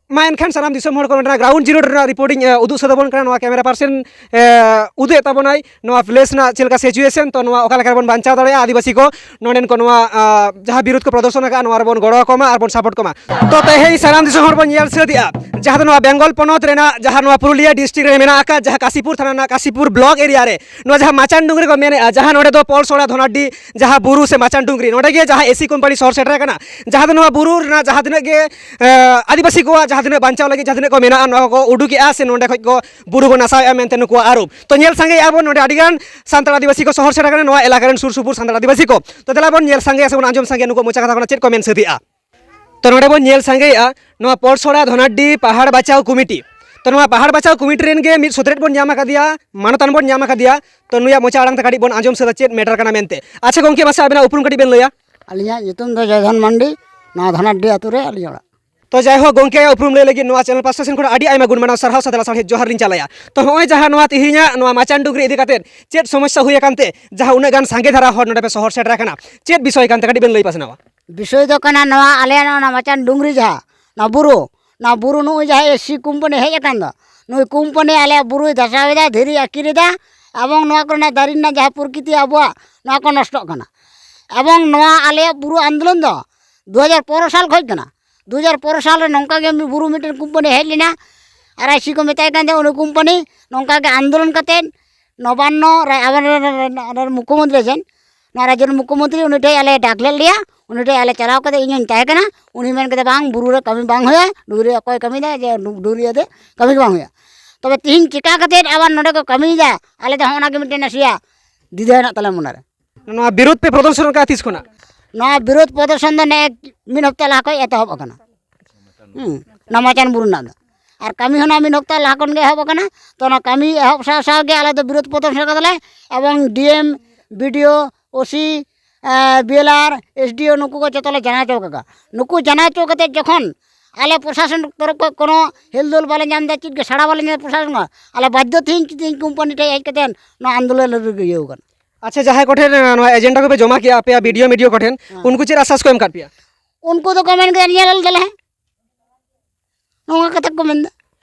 ᱢᱟ ᱮᱱᱠᱷᱟᱱ ᱥᱟᱱᱟᱢ ᱫᱤᱥᱚᱢ ᱦᱚᱲ ᱠᱚ ᱱᱚᱸᱰᱮᱱᱟᱜ ground zero ᱨᱮᱱᱟᱜ ᱨᱤᱯᱳᱨᱴ ᱤᱧ, ᱮ, ᱩᱫᱩᱜ ᱥᱚᱫᱚᱨ ᱟᱵᱚᱱ ᱠᱟᱱᱟ ᱱᱚᱣᱟ ᱠᱮᱢᱮᱨᱟ ᱯᱟᱨᱥᱮᱱ, ᱮ, ᱩᱫᱩᱜ ᱮᱫ ᱛᱟᱵᱚᱱᱟᱭ ᱱᱚᱣᱟ place ᱨᱮᱱᱟᱜ ᱪᱮᱫ ᱞᱮᱠᱟ situation, ᱛᱚ ᱱᱚᱣᱟ ᱚᱠᱟ ᱞᱮᱠᱟ ᱨᱮᱵᱚᱱ ᱵᱟᱧᱪᱟᱣ ᱫᱟᱲᱮᱭᱟᱜᱼᱟ ᱟᱹᱫᱤᱵᱟᱹᱥᱤ ᱠᱚ ᱱᱚᱸᱰᱮᱱ ᱠᱚ ᱱᱚᱣᱟ, ᱟ, ᱡᱟᱦᱟᱸ ᱵᱤᱨᱳᱫᱷ ᱠᱚ ᱯᱨᱚᱫᱚᱨᱥᱚᱱ ᱟᱠᱟᱫᱼᱟ, ᱱᱚᱣᱟ ᱨᱮᱵᱚᱱ ᱜᱚᱲᱚ ᱟᱠᱚ ᱢᱟ ᱟᱨ ᱵᱚᱱ support ᱠᱚᱢᱟ᱾ ᱛᱚ ᱛᱮᱦᱮᱧ ᱥᱟᱱᱟᱢ ᱫᱤᱥᱚᱢ ᱦᱚᱲ ᱵᱚᱱ ᱧᱮᱞ ᱥᱟᱹᱛ ᱮᱫᱼᱟ, ᱡᱟᱦᱟᱸ ᱫᱚ ᱱᱚᱣᱟ ᱵᱮᱝᱜᱚᱞ ᱯᱚᱱᱚᱛ ᱨᱮᱱᱟᱜ ᱡᱟᱦᱟᱸ ᱱᱚᱣᱟ ᱯᱩᱨᱩᱞᱤᱭᱟᱹ district ᱨᱮ ᱢᱮᱱᱟᱜ ᱟᱠᱟᱫ, ᱡᱟᱦᱟᱸ ᱠᱟᱥᱤᱯᱩᱨ ᱛᱷᱟᱱᱟ ᱨᱮᱱᱟᱜ ᱠᱟᱥᱤᱯᱩᱨ block area ᱨᱮ ᱱᱚᱣᱟ ᱡᱟᱦᱟᱸ ᱢᱟᱪᱟᱱ ᱰᱩᱝᱨᱤ ᱠᱚ ᱢᱮᱱᱮᱫᱼᱟ, ᱡᱟᱦᱟᱸ ᱱᱚᱸᱰᱮ ᱫᱚ ᱯᱚᱞᱥᱚᱲᱟ ᱫᱷᱚᱱᱟᱰᱤ ᱡᱟᱦᱟᱸ ᱵᱩᱨᱩ ᱥᱮ ᱢᱟᱪᱟᱱ ᱰᱩᱝᱨᱤ, ᱱᱚᱸᱰᱮ ᱜᱮ ᱡᱟᱦᱟᱸ ᱮᱥᱤ ᱠᱳᱢᱯᱟᱱᱤ ᱥᱚᱦᱚᱨ ᱥᱮᱴᱮᱨ ᱟᱠᱟᱱᱟ, ᱡᱟᱦᱟᱸ ᱫᱚ ᱱᱚᱣᱟ ᱵᱩᱨᱩ ᱨᱮᱱᱟᱜ ᱡᱟᱦᱟᱸ ᱛᱤᱱᱟᱹᱜ ᱜᱮ, ᱮ, ᱟᱹᱫᱤᱵᱟᱹᱥᱤ ᱠᱚᱣᱟᱜ ᱡᱟᱦᱟᱸ ᱛᱤᱱᱟᱹᱜ ᱵᱟᱧᱪᱟᱣ ᱞᱟᱹᱜᱤᱫ ᱡᱟᱦᱟᱸ ᱛᱤᱱᱟᱹᱜ ᱠᱚ ᱢᱮᱱᱟᱜᱼᱟ, ᱱᱚᱣᱟ ᱠᱚ ᱩᱰᱩᱠᱮᱜᱼᱟ ᱥᱮ ᱱᱚᱸᱰᱮ ᱠᱷᱚᱡ ᱠᱚ ᱵᱩᱨᱩ ᱠᱚ ᱱᱟᱥᱟᱣᱮᱫᱼᱟ ᱢᱮᱱᱛᱮ ᱱᱩᱠᱩᱣᱟᱜ ᱟᱨᱳᱯ᱾ ᱛᱚ ᱧᱮᱞ ᱥᱟᱸᱜᱮᱭᱮᱫᱼᱟ ᱵᱚᱱ ᱱᱚᱸᱰᱮ ᱟᱹᱰᱤᱜᱟᱱ ᱥᱟᱱᱛᱟᱲ ᱟᱹᱫᱤᱵᱟᱹᱥᱤ ᱠᱚ ᱥᱚᱦᱚᱨ ᱥᱮᱴᱮᱨ ᱟᱠᱟᱱᱟ, ᱱᱚᱣᱟ ᱮᱞᱟᱠᱟ ᱨᱮᱱ ᱥᱩᱨ ᱥᱩᱯᱩᱨ ᱥᱟᱱᱛᱟᱲ ᱟᱹᱫᱤᱵᱟᱹᱥᱤ ᱠᱚ᱾ ᱛᱚ ᱫᱮᱞᱟ ᱵᱚᱱ ᱧᱮᱞ ᱥᱟᱸᱜᱮᱭᱟ ᱥᱮ ᱵᱚᱱ ᱟᱸᱡᱚᱢ ᱥᱟᱸᱜᱮᱭᱟ ᱱᱩᱠᱩ ᱢᱚᱪᱟ ᱠᱟᱛᱷᱟ ᱠᱷᱚᱱᱟᱜ ᱪᱮᱫ ᱠᱚ ᱢᱮᱱ ᱥᱟᱹᱛ ᱮᱜᱼᱟ᱾ ᱛᱚ ᱱᱚᱸᱰᱮ ᱵᱚᱱ ᱧᱮᱞ ᱥᱟᱸᱜᱮᱭᱮᱫᱼᱟ ᱱᱚᱣᱟ ᱯᱚᱨᱥᱚᱲᱟ ᱫᱷᱚᱱᱟᱰᱤ ᱯᱟᱦᱟᱲ ᱵᱟᱪᱟᱣ ᱠᱚᱢᱤᱴᱤ᱾ ᱛᱚ ᱱᱚᱣᱟ ᱯᱟᱦᱟᱲ ᱵᱟᱪᱟᱣ ᱠᱚᱢᱤᱴᱤ ᱨᱮᱱ ᱜᱮ ᱢᱤᱫ ᱥᱚᱛᱨᱮᱛ ᱵᱚᱱ ᱧᱟᱢ ᱟᱠᱟᱫᱮᱭᱟ, ᱢᱟᱱᱚᱛᱟᱱ ᱵᱚᱱ ᱧᱟᱢ ᱟᱠᱟᱫᱮᱭᱟ᱾ ᱛᱚ ᱱᱩᱭᱟᱜ ᱢᱚᱪᱟ ᱟᱲᱟᱝ ᱛᱮ ᱠᱟᱹᱴᱤᱡ ᱵᱚᱱ ᱟᱸᱡᱚᱢ ᱥᱟᱹᱛᱟ ᱪᱮᱫ matter ᱠᱟᱱᱟ ᱢᱮᱱᱛᱮ᱾ ᱟᱪᱪᱷᱟ ᱜᱚᱝᱠᱮ, ᱢᱟᱥᱮ ᱟᱵᱮᱱᱟᱜ ᱩᱯᱨᱩᱢ ᱠᱟᱹᱴᱤᱡ ᱵᱮᱱ ᱞᱟᱹᱭᱟ? ᱟᱹᱞᱤᱧᱟᱜ ᱧᱩᱛᱩᱢ ᱫᱚ ᱡᱚᱭᱫᱷᱚᱱ ᱢᱟᱱᱰᱤ, ᱱᱚᱣᱟ ᱫᱷᱟᱱᱟᱰᱤ ᱟᱹᱛᱩ ᱨᱮ ᱟᱹᱞᱤᱧ ᱚᱲᱟᱜ᱾ ᱛᱚ ᱡᱟᱭᱦᱳᱠ ᱜᱚᱝᱠᱮ, ᱩᱯᱨᱩᱢ ᱞᱟᱹᱭ ᱞᱟᱹᱜᱤᱫ ᱱᱚᱣᱟ channel ᱯᱟᱥᱴᱟ ᱥᱮᱱ ᱠᱷᱚᱱ ᱟᱹᱰᱤ ᱟᱭᱢᱟ ᱜᱩᱱ ᱢᱟᱱᱟᱣ ᱥᱟᱨᱦᱟᱣ ᱥᱟᱛᱮ ᱞᱟᱥᱟᱲᱦᱮᱫ ᱡᱚᱦᱟᱨ ᱞᱤᱧ ᱪᱟᱞᱟᱭᱟ᱾ ᱛᱚ ᱱᱚᱜᱼᱚᱭ ᱡᱟᱦᱟᱸ ᱱᱚᱣᱟ ᱛᱮᱦᱮᱧᱟᱜ ᱱᱚᱣᱟ ᱢᱟᱪᱟᱱ ᱰᱩᱝᱨᱤ ᱤᱫᱤ ᱠᱟᱛᱮᱫ ᱪᱮᱫ ᱥᱚᱢᱚᱥᱥᱟ ᱦᱩᱭ ᱟᱠᱟᱱ ᱛᱮ ᱡᱟᱦᱟᱸ ᱩᱱᱟᱹᱜ ᱜᱟᱱ ᱥᱟᱸᱜᱮ ᱫᱷᱟᱨᱟ ᱦᱚᱲ ᱱᱚᱰᱮ ᱯᱮ ᱥᱚᱦᱚᱨ ᱥᱮᱴᱮᱨ ᱟᱠᱟᱱᱟ, ᱪᱮᱫ ᱵᱤᱥᱚᱭ ᱠᱟᱱᱛᱮ ᱠᱟᱹᱴᱤᱡ ᱵᱮᱱ ᱞᱟᱹᱭ ᱯᱟᱥᱱᱟᱣᱟ? ᱵᱤᱥᱚᱭ ᱫᱚ ᱠᱟᱱᱟ ᱱᱚᱣᱟ ᱟᱞᱮᱭᱟᱜ ᱱᱚᱣᱟ, ᱱᱚᱣᱟ ᱢᱟᱪᱟᱱ ᱰᱩᱝᱨᱤ ᱡᱟᱦᱟᱸ, ᱱᱚᱣᱟ ᱵᱩᱨᱩ, ᱱᱚᱣᱟ ᱵᱩᱨᱩ ᱱᱩᱜᱼᱩᱭ ᱡᱟᱦᱟᱸ ᱮᱥᱤ ᱠᱳᱢᱯᱟᱱᱤ ᱦᱮᱡ ᱟᱠᱟᱱ ᱫᱚ, ᱱᱩᱭ ᱠᱳᱢᱯᱟᱱᱤ ᱟᱞᱮᱭᱟᱜ ᱵᱩᱨᱩᱭ ᱫᱷᱟᱥᱟᱣ ᱮᱫᱟ, ᱫᱷᱤᱨᱤ ᱟᱹᱠᱤᱨ ᱮᱫᱟ, ᱮᱵᱚᱝ ᱱᱚᱣᱟ ᱠᱚᱨᱮᱱᱟᱜ ᱫᱟᱨᱮ ᱨᱮᱱᱟᱜ ᱡᱟᱦᱟᱸ ᱯᱨᱚᱠᱨᱤᱛᱤ ᱟᱵᱚᱣᱟᱜ, ᱱᱚᱣᱟ ᱠᱚ ᱱᱚᱥᱴᱚᱜ ᱠᱟᱱᱟ᱾ ᱮᱵᱚᱝ ᱱᱚᱣᱟ ᱟᱞᱮᱭᱟᱜ ᱵᱩᱨᱩ ᱟᱱᱫᱳᱞᱚᱱ ᱫᱚ ᱫᱩ ᱦᱟᱡᱟᱨ ᱯᱚᱱᱨᱚ ᱥᱟᱞ ᱠᱷᱚᱡ ᱠᱟᱱᱟ᱾ ᱫᱩ ᱦᱟᱡᱟᱨ ᱯᱚᱱᱨᱚ ᱥᱟᱞ ᱨᱮ ᱱᱚᱝᱠᱟ ᱜᱮ ᱢᱤᱫ ᱵᱩᱨᱩ ᱢᱤᱫᱴᱮᱱ ᱠᱳᱢᱯᱟᱱᱤ ᱦᱮᱡ ᱞᱮᱱᱟ, ᱟᱨ ᱟᱭ ᱥᱤ ᱠᱚ ᱢᱮᱛᱟᱭ ᱠᱟᱱ ᱛᱟᱦᱮᱸᱫ, ᱩᱱᱤ ᱠᱳᱢᱯᱟᱱᱤ ᱱᱚᱝᱠᱟ ᱜᱮ ᱟᱱᱫᱳᱞᱚᱱ ᱠᱟᱛᱮᱫ ᱱᱚᱵᱟᱱᱱᱚ ᱨᱟ-, ᱟᱵᱚ ᱨᱮᱱ, ᱨᱮᱱ, ᱨᱮᱱ ᱢᱩᱠᱷᱭᱚᱢᱚᱱᱛᱨᱤ ᱴᱷᱮᱱ, ᱱᱚᱣᱟ ᱨᱟᱡᱽᱡᱚ ᱨᱮᱱ ᱢᱩᱠᱷᱭᱚᱢᱚᱱᱛᱨᱤ, ᱩᱱᱤ ᱴᱷᱮᱱ ᱟᱞᱮ ᱰᱟᱠ ᱞᱮᱫ ᱞᱮᱭᱟ᱾ ᱩᱱᱤ ᱴᱷᱮᱱ ᱟᱞᱮ ᱪᱟᱞᱟᱣ ᱠᱟᱛᱮᱫ ᱤᱧ ᱦᱚᱧ ᱛᱟᱦᱮᱸ ᱠᱟᱱᱟ᱾ ᱩᱱᱤ ᱢᱮᱱ ᱠᱮᱫᱟ, "ᱵᱟᱝ, ᱵᱩᱨᱩ ᱨᱮ ᱠᱟᱹᱢᱤ ᱵᱟᱝ ᱦᱩᱭᱩᱜᱼᱟ, ᱰᱩᱝᱨᱤ ᱨᱮ ᱚᱠᱚᱭ ᱠᱟᱹᱢᱤᱭᱮᱫᱟ, ᱡᱮ ᱰᱩᱝᱨᱤ ᱨᱮ ᱠᱟᱹᱢᱤ ᱜᱮ ᱵᱟᱝ ᱦᱩᱭᱩᱜᱼᱟ᱾" ᱛᱚᱵᱮ ᱛᱤᱦᱤᱧ ᱪᱤᱠᱟ ᱠᱟᱛᱮᱫ ᱟᱵᱟᱨ ᱱᱚᱰᱮ ᱠᱚ ᱠᱟᱹᱢᱤᱭᱮᱫᱟ? ᱟᱞᱮ ᱫᱚ ᱦᱚᱸᱜᱼᱚ ᱱᱟ ᱜᱮ ᱢᱤᱫᱴᱮᱱ ᱱᱟᱥᱮᱭᱟᱜ ᱫᱤᱫᱷᱟ ᱦᱮᱱᱟᱜ ᱛᱟᱞᱮᱭᱟ ᱢᱚᱱᱮᱨᱮ᱾ ᱱᱚᱣᱟ ᱵᱤᱨᱳᱫᱷ ᱯᱮ ᱯᱨᱚᱫᱚᱨᱥᱚᱱ ᱟᱠᱟᱫᱼᱟ ᱛᱤᱥ ᱠᱷᱚᱱᱟᱜ? ᱱᱚᱣᱟ ᱵᱤᱨᱳᱫᱷ ᱯᱨᱚᱫᱚᱨᱥᱚᱱ ᱫᱚ ᱱᱮᱜᱼᱮ ᱢᱤᱫ ᱦᱟᱯᱛᱟ ᱞᱟᱦᱟ ᱠᱷᱚᱱ ᱮᱛᱚᱦᱚᱵ ᱟᱠᱟᱱᱟ᱾ ᱦᱩᱸ, ᱱᱚᱣᱟ ᱢᱟᱪᱟᱱ ᱵᱩᱨᱩ ᱨᱮᱱᱟᱜ ᱫᱚ᱾ ᱟᱨ ᱠᱟᱹᱢᱤ ᱦᱚᱸ ᱱᱚᱣᱟ ᱢᱤᱫ ᱦᱟᱯᱛᱟ ᱞᱟᱦᱟ ᱠᱷᱚᱱ ᱜᱮ ᱮᱦᱚᱵ ᱟᱠᱟᱱᱟ᱾ ᱛᱚ, ᱚᱱᱟ ᱠᱟᱹᱢᱤ ᱮᱦᱚᱵ ᱥᱟᱶ ᱥᱟᱶ ᱜᱮ ᱟᱞᱮ ᱫᱚ ᱵᱤᱨᱳᱫᱷ ᱯᱨᱚᱫᱚᱨᱥᱚᱱ ᱠᱟᱫᱟᱞᱮ, ᱮᱵᱚᱝ ᱰᱤ ᱮᱢ, ᱵᱤ ᱰᱤ ᱳ, ᱳ ᱥᱤ, ᱮ, ᱵᱤ ᱮᱞ ᱟᱨ, ᱮᱥ ᱰᱤ ᱳ, ᱱᱩᱠᱩ ᱠᱚ ᱡᱚᱛᱚ ᱞᱮ ᱡᱟᱱᱟᱣ ᱦᱚᱪᱚ ᱠᱟᱜᱼᱟ᱾ ᱱᱩᱠᱩ ᱡᱟᱱᱟᱣ ᱦᱚᱪᱚ ᱠᱟᱛᱮ ᱡᱚᱠᱷᱚᱱ ᱟᱞᱮ ᱯᱨᱚᱥᱟᱥᱚᱱ ᱛᱚᱨᱚᱯ ᱠᱷᱚᱱ ᱠᱳᱱᱳ ᱦᱮᱞᱫᱳᱞ ᱵᱟᱞᱮ ᱧᱟᱢ ᱮᱫᱟ, ᱪᱮᱫ ᱜᱮ ᱥᱟᱲᱟ ᱵᱟᱞᱮ ᱧᱟᱢ ᱮᱫᱟ ᱯᱨᱚᱥᱟᱥᱚᱱ ᱠᱷᱚᱱ, ᱟᱞᱮ ᱵᱟᱫᱽᱫᱷᱚ ᱛᱮᱦᱮᱧ, ᱛᱮᱦᱮᱧ ᱠᱳᱢᱯᱟᱱᱤ ᱴᱷᱮᱱ ᱦᱮᱡ ᱠᱟᱛᱮ ᱱᱚᱣᱟ ᱟᱱᱫᱳᱞᱚᱱ ᱨᱮ ᱤᱭᱟᱹᱣ ᱠᱟᱱᱟ᱾ ᱟᱪᱪᱷᱟ, ᱡᱟᱦᱟᱸᱭ ᱠᱚᱴᱷᱮᱱ, ᱮ, ᱱᱚᱣᱟ ᱮᱡᱮᱱᱰᱟ ᱠᱚᱯᱮ ᱡᱚᱢᱟ ᱠᱮᱜᱼᱟ, ᱟᱯᱮᱭᱟᱜ ᱵᱤ ᱰᱤ ᱳ ᱢᱤ ᱰᱤ ᱳ ᱠᱚᱴᱷᱮᱱ, ᱦᱮᱸ᱾ ᱩᱱᱠᱩ ᱪᱮᱫ ᱟᱥᱥᱟᱥ ᱠᱚ ᱮᱢ ᱠᱟᱫ ᱯᱮᱭᱟ? ᱩᱱᱠᱩ ᱫᱚᱠᱚ ᱢᱮᱱ ᱠᱮᱫᱟ, "ᱧᱮᱞ ᱟᱞᱮ ᱫᱟᱞᱮ ᱦᱟᱸᱜ᱾" ᱱᱚᱣᱟ ᱠᱟᱛᱷᱟ ᱠᱚ ᱢᱮᱱᱫᱟ᱾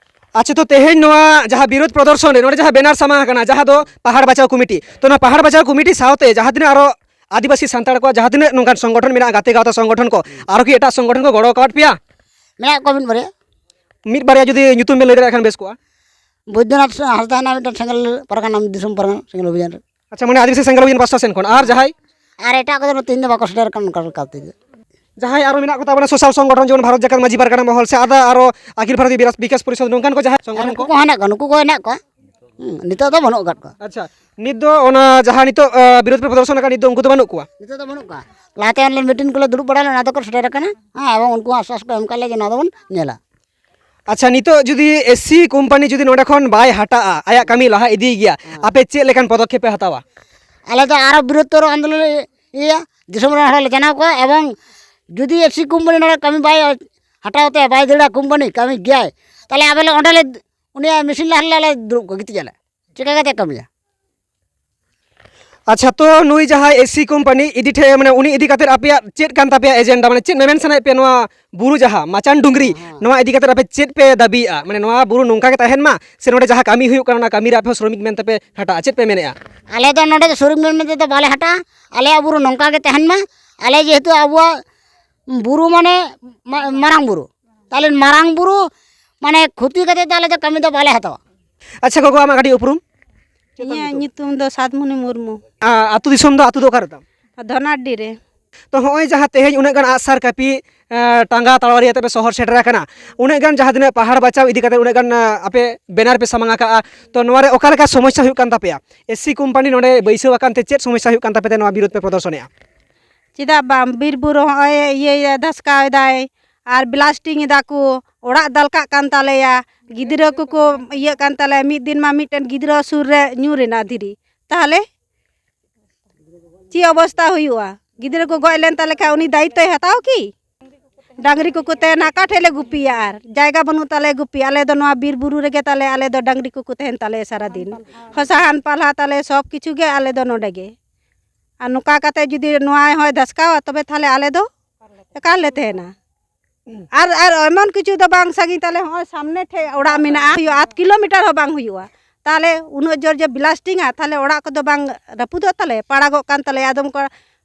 ᱟᱪᱪᱷᱟ, ᱛᱚ ᱛᱮᱦᱮᱧ ᱱᱚᱣᱟ ᱡᱟᱦᱟᱸ ᱵᱤᱨᱳᱫᱷ ᱯᱨᱚᱫᱚᱨᱥᱚᱱ ᱨᱮ ᱱᱚᱰᱮ ᱡᱟᱦᱟᱸ ᱵᱮᱱᱟᱨ ᱥᱟᱢᱟᱝ ᱟᱠᱟᱱᱟ, ᱡᱟᱦᱟᱸ ᱫᱚ ᱯᱟᱦᱟᱲ ᱵᱟᱪᱟᱣ ᱠᱚᱢᱤᱴᱤ, ᱛᱚ ᱱᱚᱣᱟ ᱯᱟᱦᱟᱲ ᱵᱟᱪᱟᱣ ᱠᱚᱢᱤᱴᱤ ᱥᱟᱶᱛᱮ ᱡᱟᱦᱟᱸ ᱛᱤᱱᱟᱹᱜ ᱟᱨᱚ ᱟᱹᱫᱤᱵᱟᱹᱥᱤ ᱥᱟᱱᱛᱟᱲ ᱠᱚᱣᱟᱜ ᱡᱟᱦᱟᱸ ᱛᱤᱱᱟᱹᱜ ᱱᱚᱝᱠᱟᱱ ᱥᱚᱝᱜᱚᱴᱷᱚᱱ ᱢᱮᱱᱟᱜᱼᱟ, ᱜᱟᱛᱮ ᱜᱟᱶᱛᱟ ᱥᱚᱝᱜᱚᱴᱷᱚᱱ ᱠᱚ, ᱟᱨᱚ ᱠᱤ ᱮᱴᱟᱜ ᱥᱚᱝᱜᱚᱴᱷᱚᱱ ᱠᱚ ᱜᱚᱲᱚ ᱟᱠᱟᱣᱟᱫ ᱯᱮᱭᱟ? ᱢᱮᱱᱟᱜ ᱠᱚᱣᱟ ᱢᱤᱫ ᱵᱟᱨᱭᱟ᱾ ᱢᱤᱫ ᱵᱟᱨᱭᱟ ᱡᱩᱫᱤ ᱧᱩᱛᱩᱢ ᱵᱮᱱ ᱞᱟᱹᱭ ᱫᱟᱲᱮᱭᱟᱜ ᱠᱷᱟᱱ ᱵᱮᱥ ᱠᱚᱜᱼᱟ᱾ ᱵᱳᱭᱫᱚᱱᱟᱛᱷ ᱦᱟᱸᱥᱫᱟ ᱦᱮᱱᱟᱜ ᱢᱤᱫᱴᱟᱝ ᱥᱮᱸᱜᱮᱞ ᱯᱟᱨᱜᱟᱱᱟ, ᱫᱤᱥᱚᱢ ᱯᱟᱨᱜᱟᱱᱟ ᱥᱮᱸᱜᱮᱞ ᱚᱵᱷᱤᱡᱟᱱ ᱨᱮ᱾ ᱟᱪᱪᱷᱟ, ᱢᱟᱱᱮ ᱟᱹᱫᱤᱵᱟᱹᱥᱤ ᱥᱮᱸᱜᱮᱞ ᱚᱵᱷᱤᱡᱟᱱ ᱯᱟᱥᱴᱟ ᱥᱮᱱ ᱠᱷᱚᱱ᱾ ᱟᱨ ᱡᱟᱦᱟᱸᱭ? ᱟᱨ ᱮᱴᱟᱜ ᱠᱚᱫᱚ ᱱᱚᱛᱮ ᱤᱧ ᱫᱚ ᱵᱟᱠᱚ ᱥᱮᱴᱮᱨ ᱟᱠᱟᱱ ᱚᱱᱠᱟ ᱞᱮᱠᱟ ᱛᱮᱜᱮ᱾ ᱡᱟᱦᱟᱸᱭ ᱟᱨᱚ ᱢᱮᱱᱟᱜ ᱠᱚ ᱛᱟᱵᱚᱱᱟ ᱥᱳᱥᱟᱞ ᱥᱚᱝᱜᱚᱴᱷᱚᱱ, ᱡᱮᱢᱚᱱ ᱵᱷᱟᱨᱚᱛ ᱡᱟᱠᱟᱛ ᱢᱟᱹᱡᱷᱤ ᱯᱟᱨᱜᱟᱱᱟ ᱢᱚᱦᱚᱞ ᱥᱮ ᱟᱫᱟ ᱟᱨᱚ ᱟᱹᱠᱷᱤᱞ ᱵᱷᱟᱨᱚᱛᱤᱭᱚ ᱵᱤᱨᱟᱥ-, ᱵᱤᱠᱟᱥ ᱯᱚᱨᱤᱥᱚᱫᱽ, ᱱᱚᱝᱠᱟᱱ ᱠᱚ ᱡᱟᱦᱟᱸᱭ ᱟᱨ ᱥᱚᱝᱜᱚᱴᱷᱚᱱ ᱱᱩᱠᱩ ᱠᱚ? ᱠᱚᱦᱚᱸ ᱦᱮᱱᱟᱜ ᱠᱚᱣᱟ, ᱱᱩᱠᱩ ᱠᱚ ᱦᱮᱱᱟᱜ ᱠᱚᱣᱟ᱾ ᱦᱩᱸ, ᱱᱤᱛᱚᱜ ᱫᱚ ᱵᱟᱹᱱᱩᱜ ᱟᱠᱟᱫ ᱠᱚᱣᱟ᱾ ᱟᱪᱪᱷᱟ, ᱱᱤᱛ ᱫᱚ ᱚᱱᱟ ᱡᱟᱦᱟᱸ ᱱᱤᱛᱚᱜ, ᱟ, ᱵᱤᱨᱳᱫᱷ ᱯᱮ ᱯᱨᱚᱫᱚᱨᱥᱚᱱ ᱟᱠᱟᱫ, ᱱᱤᱛ ᱫᱚ ᱩᱱᱠᱩ ᱫᱚ ᱵᱟᱹᱱᱩᱜ ᱠᱚᱣᱟ? ᱱᱤᱛᱚᱜ ᱫᱚ ᱵᱟᱹᱱᱩᱜ ᱠᱚᱣᱟ᱾ ᱞᱟᱦᱟᱛᱮ ᱚᱱᱮ ᱢᱤᱴᱤᱝ ᱠᱚᱞᱮ ᱫᱩᱲᱩᱵ ᱵᱟᱲᱟ ᱞᱮᱱᱟ, ᱟᱫᱚ ᱠᱚ ᱥᱮᱴᱮᱨ ᱟᱠᱟᱱᱟ᱾ ᱦᱮᱸ, ᱮᱵᱚᱝ ᱩᱱᱠᱩ ᱦᱚᱸ ᱟᱥᱥᱟᱥ ᱠᱚ ᱮᱢ ᱟᱠᱟᱫ ᱞᱮᱭᱟ ᱡᱮ ᱱᱚᱣᱟ ᱫᱚᱵᱚᱱ ᱧᱮᱞᱟ᱾ ᱟᱪᱪᱷᱟ, ᱱᱤᱛᱚᱜ ᱡᱩᱫᱤ ᱮᱥ ᱥᱤ ᱠᱳᱢᱯᱟᱱᱤ ᱡᱩᱫᱤ ᱱᱚᱰᱮ ᱠᱷᱚᱱ ᱵᱟᱭ ᱦᱟᱴᱟᱜᱼᱟ, ᱟᱭᱟᱜ ᱠᱟᱹᱢᱤ ᱞᱟᱦᱟ ᱤᱫᱤᱭ ᱜᱮᱭᱟ, ᱦᱮᱸ᱾ ᱟᱯᱮ ᱪᱮᱫ ᱞᱮᱠᱟᱱ ᱯᱚᱫᱚᱠᱷᱮᱯ ᱯᱮ ᱦᱟᱛᱟᱣᱟ? ᱟᱞᱮ ᱫᱚ ᱟᱨᱚ ᱵᱨᱤᱦᱚᱛᱛᱚᱨ ᱟᱱᱫᱳᱞᱚᱱ ᱞᱮ ᱤᱭᱟᱹᱭᱟ, ᱫᱤᱥᱚᱢ ᱨᱮᱱ ᱦᱚᱲ ᱞᱮ ᱡᱟᱱᱟᱣ ᱠᱚᱣᱟ, ᱮᱵᱚᱝ ᱡᱩᱫᱤ ᱮᱥ ᱥᱤ ᱠᱳᱢᱯᱟᱱᱤ ᱱᱚᱰᱮ ᱠᱟᱹᱢᱤ ᱵᱟᱭ ᱦᱟᱴᱟᱣ ᱛᱮ, ᱵᱟᱭ ᱫᱟᱹᱲᱟ, ᱠᱳᱢᱯᱟᱱᱤ ᱠᱟᱹᱢᱤ ᱜᱮᱭᱟᱭ, ᱛᱟᱦᱞᱮ ᱟᱵᱮ ᱞᱮ ᱚᱸᱰᱮ ᱞᱮ, ᱩᱱᱤᱭᱟᱜ ᱢᱮᱥᱤᱱ ᱞᱟᱦᱟ ᱨᱮᱞᱮ ᱫᱩᱲᱩᱵ ᱠᱚᱣᱟ, ᱜᱤᱛᱤᱡ ᱟᱞᱮ᱾ ᱪᱮᱠᱟ ᱠᱟᱛᱮ ᱠᱟᱹᱢᱤᱭᱟ? ᱟᱪᱪᱷᱟ, ᱛᱚ ᱱᱩᱭ ᱡᱟᱦᱟᱸᱭ ᱮᱥ ᱥᱤ ᱠᱳᱢᱯᱟᱱᱤ ᱤᱫᱤ ᱴᱷᱮᱡ, ᱢᱟᱱᱮ ᱩᱱᱤ ᱤᱫᱤ ᱠᱟᱛᱮ ᱟᱯᱮᱭᱟᱜ ᱪᱮᱫ ᱠᱟᱱ ᱛᱟᱯᱮᱭᱟ ᱮᱡᱮᱱᱰᱟ? ᱢᱟᱱᱮ ᱪᱮᱫ ᱢᱮᱢᱮᱱ ᱥᱟᱱᱟᱭᱮᱫ ᱯᱮᱭᱟ ᱱᱚᱣᱟ ᱵᱩᱨᱩ ᱡᱟᱦᱟᱸ ᱢᱟᱪᱟᱱ ᱰᱩᱝᱨᱤ, ᱦᱮᱸ, ᱦᱮᱸ᱾ ᱱᱚᱣᱟ ᱤᱫᱤ ᱠᱟᱛᱮ ᱟᱯᱮ ᱪᱮᱫ ᱯᱮ ᱫᱟᱹᱵᱤᱭᱮᱫᱼᱟ? ᱢᱟᱱᱮ ᱱᱚᱣᱟ ᱵᱩᱨᱩ ᱱᱚᱝᱠᱟ ᱜᱮ ᱛᱟᱦᱮᱱ ᱢᱟ, ᱥᱮ ᱱᱚᱰᱮ ᱡᱟᱦᱟᱸ ᱠᱟᱹᱢᱤ ᱦᱩᱭᱩᱜ ᱠᱟᱱᱟ ᱚᱱᱟ ᱠᱟᱹᱢᱤ ᱨᱮ ᱟᱯᱮ ᱦᱚᱸ ᱥᱨᱚᱢᱤᱠ ᱢᱮᱱᱛᱮ ᱯᱮ ᱦᱟᱴᱟᱜᱼᱟ? ᱪᱮᱫ ᱯᱮ ᱢᱮᱱᱮᱫᱼᱟ? ᱟᱞᱮ ᱫᱚ ᱱᱚᱰᱮ ᱫᱚ ᱥᱨᱚᱢᱤᱠ ᱢᱮᱱ ᱢᱮᱱᱛᱮ ᱫᱚ ᱵᱟᱞᱮ ᱦᱟᱴᱟᱜᱼᱟ᱾ ᱟᱞᱮᱭᱟᱜ ᱵᱩᱨᱩ ᱱᱚᱝᱠᱟ ᱜᱮ ᱛᱟᱦᱮᱱ ᱢᱟ᱾ ᱟᱞᱮ ᱡᱮᱦᱮᱛᱩ ᱟᱵᱚᱣᱟᱜ ᱵᱩᱨᱩ ᱢᱟᱱᱮ ᱢᱟ-, ᱢᱟᱨᱟᱝ ᱵᱩᱨᱩ, ᱛᱟᱦᱞᱮ ᱢᱟᱨᱟᱝ ᱵᱩᱨᱩ ᱢᱟᱱᱮ ᱠᱷᱚᱛᱤ ᱠᱟᱛᱮ ᱫᱚ ᱟᱞᱮ ᱫᱚ ᱠᱟᱹᱢᱤ ᱫᱚ ᱵᱟᱞᱮ ᱦᱟᱛᱟᱣᱟ᱾ ᱟᱪᱪᱷᱟ ᱜᱚᱜᱚ, ᱟᱢᱟᱜ ᱠᱟᱹᱴᱤᱡ ᱩᱯᱨᱩᱢ? ᱪᱮᱫ ᱛᱟᱢ ᱤᱧᱟᱹᱜ ᱧᱩᱛᱩᱢ? ᱧᱩᱛᱩᱢ ᱫᱚ ᱥᱟᱫᱽᱢᱩᱱᱤ ᱢᱩᱨᱢᱩ᱾ ᱟ, ᱟᱹᱛᱩ ᱫᱤᱥᱚᱢ ᱫᱚ, ᱟᱹᱛᱩ ᱫᱚ ᱚᱠᱟᱨᱮ ᱛᱟᱢ? ᱫᱷᱚᱱᱟᱰᱤ ᱨᱮ᱾ ᱛᱚ ᱦᱚᱸᱜᱼᱚᱭ ᱡᱟᱦᱟᱸ ᱛᱮᱦᱮᱧ ᱩᱱᱟᱹᱜ ᱜᱟᱱ ᱟᱜᱼᱥᱟᱨ ᱠᱟᱹᱯᱤ, ᱮ, ᱴᱟᱸᱜᱟ ᱛᱟᱲᱣᱟᱲᱤ ᱟᱛᱮ ᱯᱮ ᱥᱚᱦᱚᱨ ᱥᱮᱴᱮᱨ ᱟᱠᱟᱱᱟ, ᱩᱱᱟᱹᱜ ᱜᱟᱱ ᱡᱟᱦᱟᱸ ᱛᱤᱱᱟᱹᱜ ᱯᱟᱦᱟᱲ ᱵᱟᱪᱟᱣ ᱤᱫᱤ ᱠᱟᱛᱮ ᱩᱱᱟᱹᱜ ᱜᱟᱱ, ᱮ, ᱟᱯᱮ ᱵᱮᱱᱟᱨ ᱯᱮ ᱥᱟᱢᱟᱝ ᱟᱠᱟᱜᱼᱟ, ᱛᱚ ᱱᱚᱣᱟ ᱨᱮ ᱚᱠᱟ ᱞᱮᱠᱟ ᱥᱚᱢᱚᱥᱥᱟ ᱦᱩᱭᱩᱜ ᱠᱟᱱ ᱛᱟᱯᱮᱭᱟ? ᱮᱥ ᱥᱤ ᱠᱳᱢᱯᱟᱱᱤ ᱱᱚᱰᱮ ᱵᱟᱹᱭᱥᱟᱹᱣ ᱟᱠᱟᱱ ᱛᱮ ᱪᱮᱫ ᱥᱚᱢᱚᱥᱥᱟ ᱦᱩᱭᱩᱜ ᱠᱟᱱ ᱛᱟᱯᱮ ᱛᱮ ᱱᱚᱣᱟ ᱵᱤᱨᱳᱫᱷ ᱯᱮ ᱯᱨᱚᱫᱚᱨᱥᱚᱱᱮᱜᱼᱟ? ᱪᱮᱫᱟᱜ ᱵᱟᱝ, ᱵᱤᱨ ᱵᱩᱨᱩ ᱦᱚᱸᱜᱼᱚᱭ ᱤᱭᱟᱹᱭ ᱫᱷᱟᱥᱠᱟᱣ ᱮᱫᱟᱭ ᱟᱨ blasting ᱮᱫᱟ ᱠᱚ, ᱚᱲᱟᱜ ᱫᱟᱞᱠᱟᱜ ᱠᱟᱱ ᱛᱟᱞᱮᱭᱟ, ᱜᱤᱫᱽᱨᱟᱹ ᱠᱚᱠᱚ ᱤᱭᱟᱹᱜ ᱠᱟᱱ ᱛᱟᱞᱮᱭᱟ᱾ ᱢᱤᱫ ᱫᱤᱱ ᱢᱟ ᱢᱤᱫᱴᱮᱱ ᱜᱤᱫᱽᱨᱟᱹ ᱥᱩᱨ ᱨᱮ ᱧᱩᱨ ᱮᱱᱟ ᱫᱷᱤᱨᱤ, ᱛᱟᱦᱚᱞᱮ ᱪᱮᱫ ᱚᱵᱚᱥᱛᱟ ᱦᱩᱭᱩᱜᱼᱟ? ᱜᱤᱫᱽᱨᱟᱹ ᱠᱚ ᱜᱚᱡ ᱞᱮᱱ ᱛᱟᱞᱮ ᱠᱷᱟᱱ ᱩᱱᱤ ᱫᱟᱭᱤᱛᱛᱚᱭ ᱦᱟᱛᱟᱣ ᱠᱤ? ᱰᱟᱝᱨᱤ ᱠᱚᱠᱚ ᱛᱟᱦᱮᱱᱟ, ᱚᱠᱟ ᱴᱷᱮᱡ ᱞᱮ ᱜᱩᱯᱤᱭᱟ? ᱟᱨ ᱡᱟᱭᱜᱟ ᱵᱟᱹᱱᱩᱜ ᱛᱟᱞᱮᱭᱟ ᱜᱩᱯᱤ, ᱟᱞᱮ ᱫᱚ ᱱᱚᱣᱟ ᱵᱤᱨ ᱵᱩᱨᱩ ᱨᱮᱜᱮ ᱛᱟᱞᱮ, ᱟᱞᱮ ᱫᱚ ᱰᱟᱝᱨᱤ ᱠᱚᱠᱚ ᱛᱟᱦᱮᱱ ᱛᱟᱞᱮᱭᱟ ᱥᱟᱨᱟᱫᱤᱱ᱾ ᱦᱚᱸ, ᱥᱟᱦᱟᱱ ᱯᱟᱞᱦᱟ ᱛᱟᱞᱮ ᱥᱚᱵ ᱠᱤᱪᱷᱩ ᱜᱮ ᱟᱞᱮ ᱫᱚ ᱱᱚᱰᱮ ᱜᱮ᱾ ᱟᱨ ᱱᱚᱝᱠᱟ ᱠᱟᱛᱮ ᱡᱩᱫᱤ ᱱᱚᱣᱟ ᱦᱚᱸᱭ ᱫᱷᱟᱥᱠᱟᱣᱟ, ᱛᱚᱵᱮ ᱛᱟᱦᱞᱮ ᱟᱞᱮ ᱫᱚ ᱮᱠᱟᱞ ᱞᱮ ᱛᱟᱦᱮᱱᱟ᱾ ᱟᱨ, ᱟᱨ ᱮᱢᱚᱱ ᱠᱤᱪᱷᱩ ᱫᱚ ᱵᱟᱝ ᱥᱟᱺᱜᱤᱧ ᱛᱟᱞᱮ, ᱦᱚᱸᱜᱼᱚᱭ ᱥᱟᱢᱱᱮ ᱴᱷᱮᱡ ᱚᱲᱟᱜ ᱢᱮᱱᱟᱜᱼᱟ, ᱦᱩᱭᱩᱜᱼᱟ ᱟᱫᱷ ᱠᱤᱞᱳᱢᱤᱴᱟᱨ ᱦᱚᱸ ᱵᱟᱝ ᱦᱩᱭᱩᱜᱼᱟ᱾ ᱛᱟᱦᱞᱮ ᱩᱱᱟᱹᱜ ᱡᱳᱨ ᱡᱮ blasting ᱟ, ᱛᱟᱦᱞᱮ ᱚᱲᱟᱜ ᱠᱚᱫᱚ ᱵᱟᱝ ᱨᱟᱹᱯᱩᱫᱚᱜ ᱛᱟᱞᱮᱭᱟ, ᱯᱟᱲᱟᱜᱚᱜ ᱠᱟᱱ ᱛᱟᱞᱮᱭᱟ, ᱟᱫᱚᱢ ᱠᱚ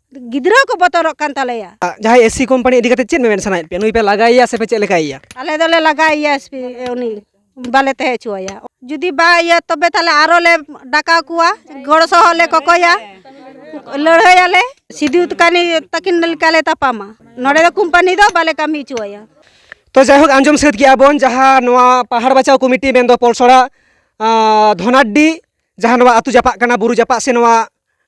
ᱜᱤᱫᱽᱨᱟᱹ ᱠᱚ ᱵᱚᱛᱚᱨᱚᱜ ᱠᱟᱱ ᱛᱟᱞᱮᱭᱟ᱾ ᱡᱟᱦᱟᱸᱭ ᱮᱥ ᱥᱤ ᱠᱳᱢᱯᱟᱱᱤ ᱤᱫᱤ ᱠᱟᱛᱮ ᱪᱮᱫ ᱢᱮᱢᱮᱱ ᱥᱟᱱᱟᱭᱮᱫ ᱯᱮᱭᱟ? ᱱᱩᱭ ᱯᱮ ᱞᱟᱜᱟᱭᱮᱭᱟ ᱥᱮ ᱯᱮ ᱪᱮᱫ ᱞᱮᱠᱟᱭᱮᱭᱟ? ᱟᱞᱮ ᱫᱚᱞᱮ ᱞᱟᱜᱟᱭᱮᱭᱟ ᱮᱥ ᱯᱤ, ᱩᱱᱤ ᱵᱟᱞᱮ ᱛᱟᱦᱮᱸ ᱦᱚᱪᱚᱣᱟᱭᱟ᱾ ᱡᱩᱫᱤ ᱵᱟᱭ ᱤᱭᱟᱹ, ᱛᱚᱵᱮ ᱛᱟᱦᱞᱮ ᱟᱨᱚ ᱞᱮ ᱰᱟᱠᱟᱣ ᱠᱚᱣᱟ, ᱜᱚᱲᱚ ᱥᱚᱦᱚᱫ ᱞᱮ ᱠᱚᱠᱚᱭᱟ, ᱞᱟᱹᱲᱦᱟᱹᱭᱟᱞᱮ, ᱥᱤᱫᱩ ᱠᱟᱹᱱᱦᱩ ᱛᱟᱹᱠᱤᱱ ᱞᱮᱠᱟ ᱞᱮ ᱛᱟᱯᱟᱢᱟ᱾ ᱱᱚᱰᱮ ᱫᱚ ᱠᱳᱢᱯᱟᱱᱤ ᱫᱚ ᱵᱟᱞᱮ ᱠᱟᱹᱢᱤ ᱦᱚᱪᱚᱣᱟᱭᱟ᱾ ᱛᱚ ᱡᱟᱭᱦᱳᱠ, ᱟᱸᱡᱚᱢ ᱥᱟᱹᱛ ᱠᱮᱜᱼᱟ ᱵᱚᱱ ᱡᱟᱦᱟᱸ ᱱᱚᱣᱟ ᱯᱟᱦᱟᱲ ᱵᱟᱪᱟᱣ ᱠᱚᱢᱤᱴᱤ ᱢᱮᱱᱫᱚ ᱯᱚᱞᱥᱚᱲᱟ, ᱟᱸ, ᱫᱷᱚᱱᱟᱰᱰᱤ, ᱡᱟᱦᱟᱸ ᱱᱚᱣᱟ ᱟᱹᱛᱩ ᱡᱟᱯᱟᱜ ᱠᱟᱱᱟ, ᱵᱩᱨᱩ ᱡᱟᱯᱟᱜ ᱥᱮ ᱱᱚᱣᱟ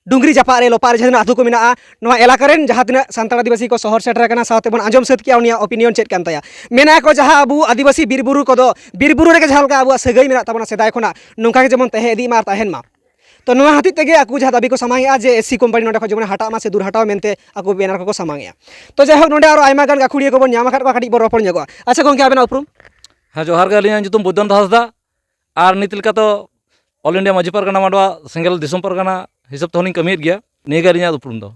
ᱰᱩᱝᱨᱤ ᱡᱟᱯᱟᱜ ᱨᱮ, ᱞᱚᱯᱟᱜ ᱨᱮ ᱡᱟᱦᱟᱸ ᱛᱤᱱᱟᱹᱜ ᱟᱹᱛᱩ ᱠᱚ ᱢᱮᱱᱟᱜᱼᱟ, ᱱᱚᱣᱟ ᱮᱞᱟᱠᱟ ᱨᱮᱱ ᱡᱟᱦᱟᱸ ᱛᱤᱱᱟᱹᱜ ᱥᱟᱱᱛᱟᱲ ᱟᱹᱫᱤᱵᱟᱹᱥᱤ ᱠᱚ ᱥᱚᱦᱚᱨ ᱥᱮᱴᱮᱨ ᱟᱠᱟᱱᱟ, ᱥᱟᱶᱛᱮ ᱵᱚᱱ ᱟᱸᱡᱚᱢ ᱥᱟᱹᱛ ᱠᱮᱜᱼᱟ ᱩᱱᱤᱭᱟᱜ opinion ᱪᱮᱫ ᱠᱟᱱ ᱛᱟᱭᱟ᱾ ᱢᱮᱱᱟ ᱠᱚ ᱡᱟᱦᱟᱸ ᱟᱵᱚ ᱟᱹᱫᱤᱵᱟᱹᱥᱤ ᱵᱤᱨ ᱵᱩᱨᱩ ᱠᱚᱫᱚ, ᱵᱤᱨ ᱵᱩᱨᱩ ᱨᱮᱜᱮ ᱡᱟᱦᱟᱸ ᱞᱮᱠᱟ ᱟᱵᱚᱣᱟᱜ ᱥᱟᱹᱜᱟᱹᱭ ᱢᱮᱱᱟᱜ ᱛᱟᱵᱚᱱᱟ ᱥᱮᱫᱟᱭ ᱠᱷᱚᱱᱟᱜ, ᱱᱚᱝᱠᱟ ᱜᱮ ᱡᱮᱢᱚᱱ ᱛᱟᱦᱮᱸ ᱤᱫᱤᱜ ᱢᱟ ᱟᱨ ᱛᱟᱦᱮᱱ ᱢᱟ᱾ ᱛᱚ ᱱᱚᱣᱟ ᱦᱚᱛᱮᱡ ᱛᱮᱜᱮ ᱟᱠᱚ ᱡᱟᱦᱟᱸ ᱫᱟᱹᱵᱤ ᱠᱚ ᱥᱟᱢᱟᱝᱮᱜᱼᱟ ᱡᱮ ᱮᱥ ᱥᱤ ᱠᱳᱢᱯᱟᱱᱤ ᱱᱚᱸᱰᱮ ᱠᱷᱚᱱ ᱡᱮᱢᱚᱱ ᱦᱟᱴᱟᱜ ᱢᱟ ᱥᱮ ᱫᱩᱨ ᱦᱟᱴᱟᱣ ᱢᱮᱱᱛᱮ ᱟᱠᱚ ᱵᱮᱱᱟᱨ ᱠᱚᱠᱚ ᱥᱟᱢᱟᱝᱮᱜᱼᱟ᱾ ᱛᱚ ᱡᱟᱭᱦᱳᱠ, ᱱᱚᱸᱰᱮ ᱟᱨᱚ ᱟᱭᱢᱟ ᱜᱟᱱ ᱜᱟᱹᱠᱷᱩᱲᱤᱭᱟᱹ ᱠᱚᱵᱚᱱ ᱧᱟᱢ ᱟᱠᱟᱫ ᱠᱚᱣᱟ, ᱠᱟᱹᱴᱤᱡ ᱵᱚᱱ ᱨᱚᱯᱚᱲ ᱧᱚᱜᱚᱜᱼᱟ᱾ ᱟᱪᱪᱷᱟ ᱜᱚᱝᱠᱮ, ᱟᱵᱮᱱᱟᱜ ᱩᱯᱨᱩᱢ? ᱦᱮᱸ ᱡᱚᱦᱟᱨ ᱜᱮ, ᱟᱹᱞᱤᱧᱟᱜ ᱧᱩᱛᱩᱢ ᱵᱳᱭᱫᱚᱱᱟᱛᱷ ᱦᱟᱸᱥᱫᱟ᱾ ᱟᱨ ᱱᱤᱛ ᱞᱮᱠᱟ ᱫᱚ All India ᱢᱟᱹᱡᱷᱤ ᱯᱟᱨᱜᱟᱱᱟ ᱢᱟᱰᱣᱟ ᱥᱮᱸᱜᱮᱞ ᱫᱤᱥᱚᱢ ᱯᱟᱨᱜᱟᱱᱟ ᱦᱤᱥᱟᱹᱵ ᱛᱮᱦᱚᱸ ᱞᱤᱧ ᱠᱟᱹᱢᱤᱭᱮᱫ ᱜᱮᱭᱟ᱾ ᱱᱤᱭᱟᱹ ᱜᱮ ᱟᱹᱞᱤᱧᱟᱜ ᱩᱯᱨᱩᱢ ᱫᱚ᱾